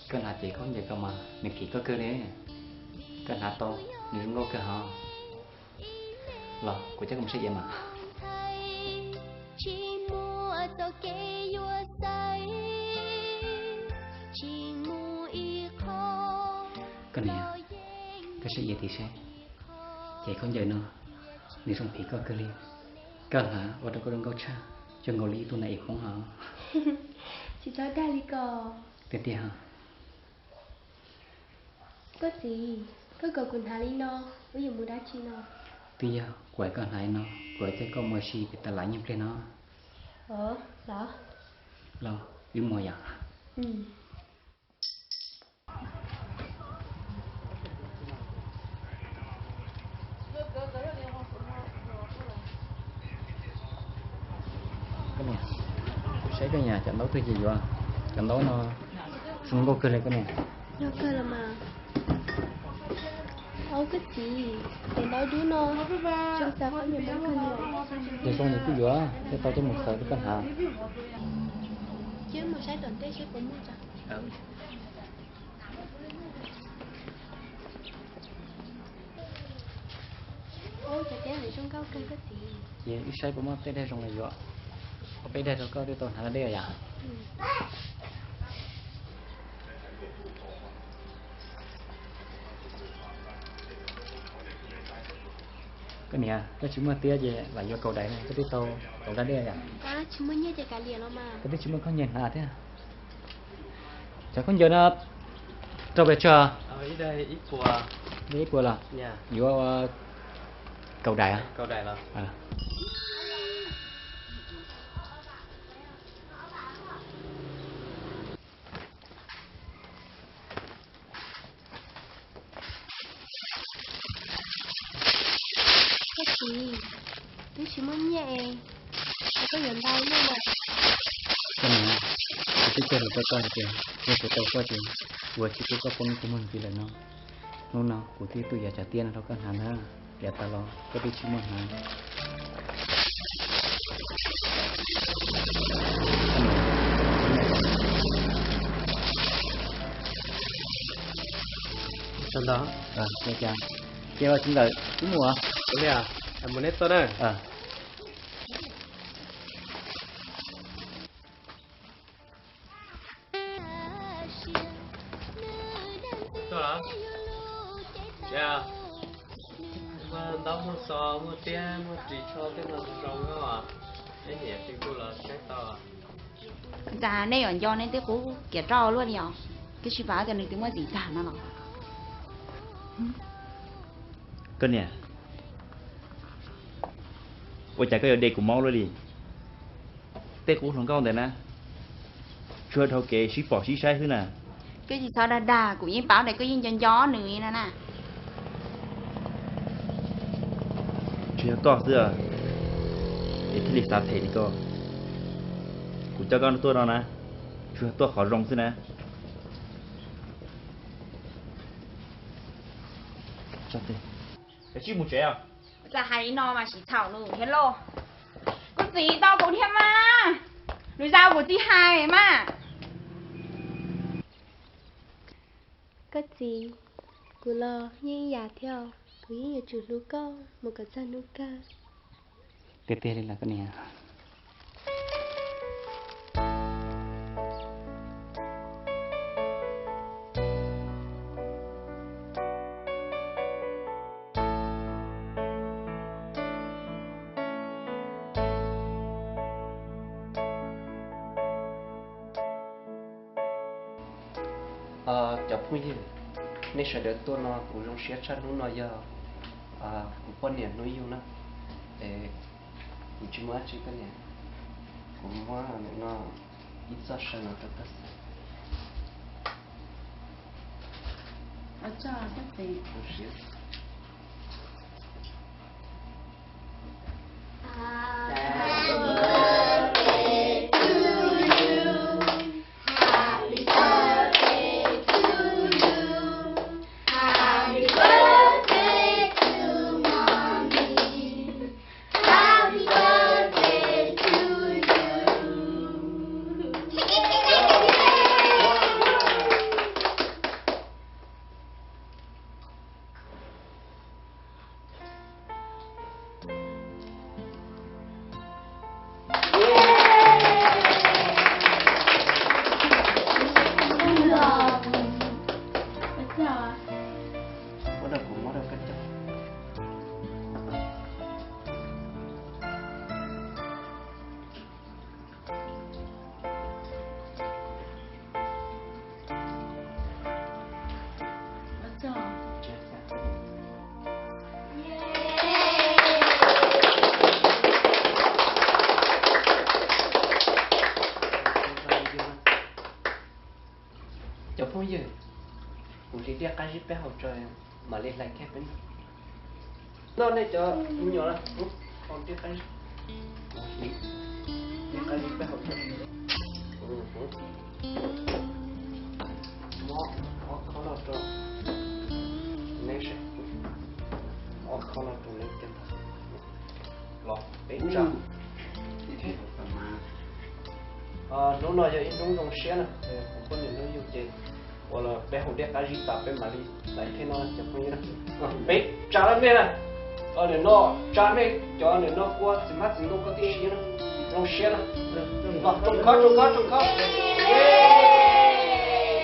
koj hnav ces khaub ncaws koj mas nws phim koj kawg li. Koj hnav tau, nws zoo nkauj kawg hos. Los kuv coj koj mus saib iav mas. Koj niam, koj saib iav tid saib, ces khaub ncaws no nws zoo phim koj kawg li. Koj hnav ua rau koj zoo nkauj tshaj, zoo nkaus li ib tug nai ev hmoob hos. Tsis txhob dag li ko. Tiag tiag hos. Koj txiv, koj kom kuv hnav li no, wb yuav mus dab tsi no? Twb yog kuv hais koj hnav li no, kuv hais tias koj mus ua si pem tas lav nyob pliag no. Los, wb mus yom. Koj niam, kuv saib koj niam cov ntaub twg ces yuav. Cov ntaub no zoo nkauj kawg li koj niam. Yog kawg los mas. Au koj txiv, cov ntaub dub no zoo xav qhov niam mab kawg li. Yog zoo ces kuj yuav, thiaj tau coj mus xaws rau koj hnav. Cia mus saib tom ntej seb puas muaj. Ces wb saib puas muaj tej daim zoo los yuav, ua peb daim rau koj thiaj tau hnav dej yom. Koj niam, koj tsis muaj tiab ces lam yuav kaum daim no koj thiaj tau kaum daim dej yom. Koj twb tsis muaj khaub ncaws hnav thiab. Cov khaub ncaws no rau pes tsawg? Ib puas los? Yuav kaum daim. Koj txiv, twb tsis muaj nyiaj es koj yuav ntau luaj na. Koj niam, kuv twb cog lus rau koj hais tias yog kuv tau koj ces kuv yuav tsis pub koj poob lub kua muag ntxiv lawm no. Hnub no kuv thiaj tuaj yuav cov tiab no rau koj hnav ntag, yav tas los koj twb tsis muaj hnav. Tso ntawd. Ua cas, ces ua tsis ntawm wb mus. Mus neb txoj na. Muaj ntaub muaj xov muaj tiab muaj ris tsho tej no zoo nkauj, neb niam tij kuj los saib tau. Cas nej yuav nco nej tej qub kiam roj luaj li os, twb tsis paub tias nws twb muaj txiv tag no los. Koj niam, ua cas koj yuav de kuv mob luaj li? Tej qub hluas nkauj ntawd na, tsuas dhau kev sib pom sib saib xwb na. Koj tsis txhob dag dag, kuv yeej paub tias koj yeej nco nco nws li no na. Tsuas yog koj xwb es thiaj li xav phem li koj. Kuv coj koj tuaj no na, tsuas yog tuaj qhov zoo xwb na. Tsis mus tsev os. Txawm hais li no mas tsis txhaum nws thiab lauj. Koj txiv, tau kuv thiab mas, nws zau kuv txiv hais mas. Koj txiv, kuv los yeej ib yam thiab, kuv yeej yuav tsum hlub koj mus kom txog hnub kawg. Tiag tiag li los koj niam. Cov phooj ywg, nej sawv daws tuaj no kuv zoo siab tshaj hnub no yog kuv poj niam hnub yug na. Es kuv tsis muaj dab tsi koj niam, kuv muab no ib txoj saw no rau koj xwb. Cov phooj ywg, kuv hliv diaj qab zib peb hauv tso mam li hlais kiag peb noj. Noj nej cov me nyuam na, hliv diaj qab zib, diaj qab zib peb hauv tso. Muab ob khob no rau neb seb, ob khob no rau neb cov ntag. Los peb tsa. Hnub no yog ib hnub zoo siab na, kuv poj niam hnub yug ces ua los peb haus diaj qab zib tas peb mam li hlais thiab no cov phooj ywg na. Peb tsa lawm nej na, nim no tsa nej cov nim no kua txiv hmab txiv ntoo koj tib si na, zoo siab na. Los tsoo khob tsoo khob tsoo khob.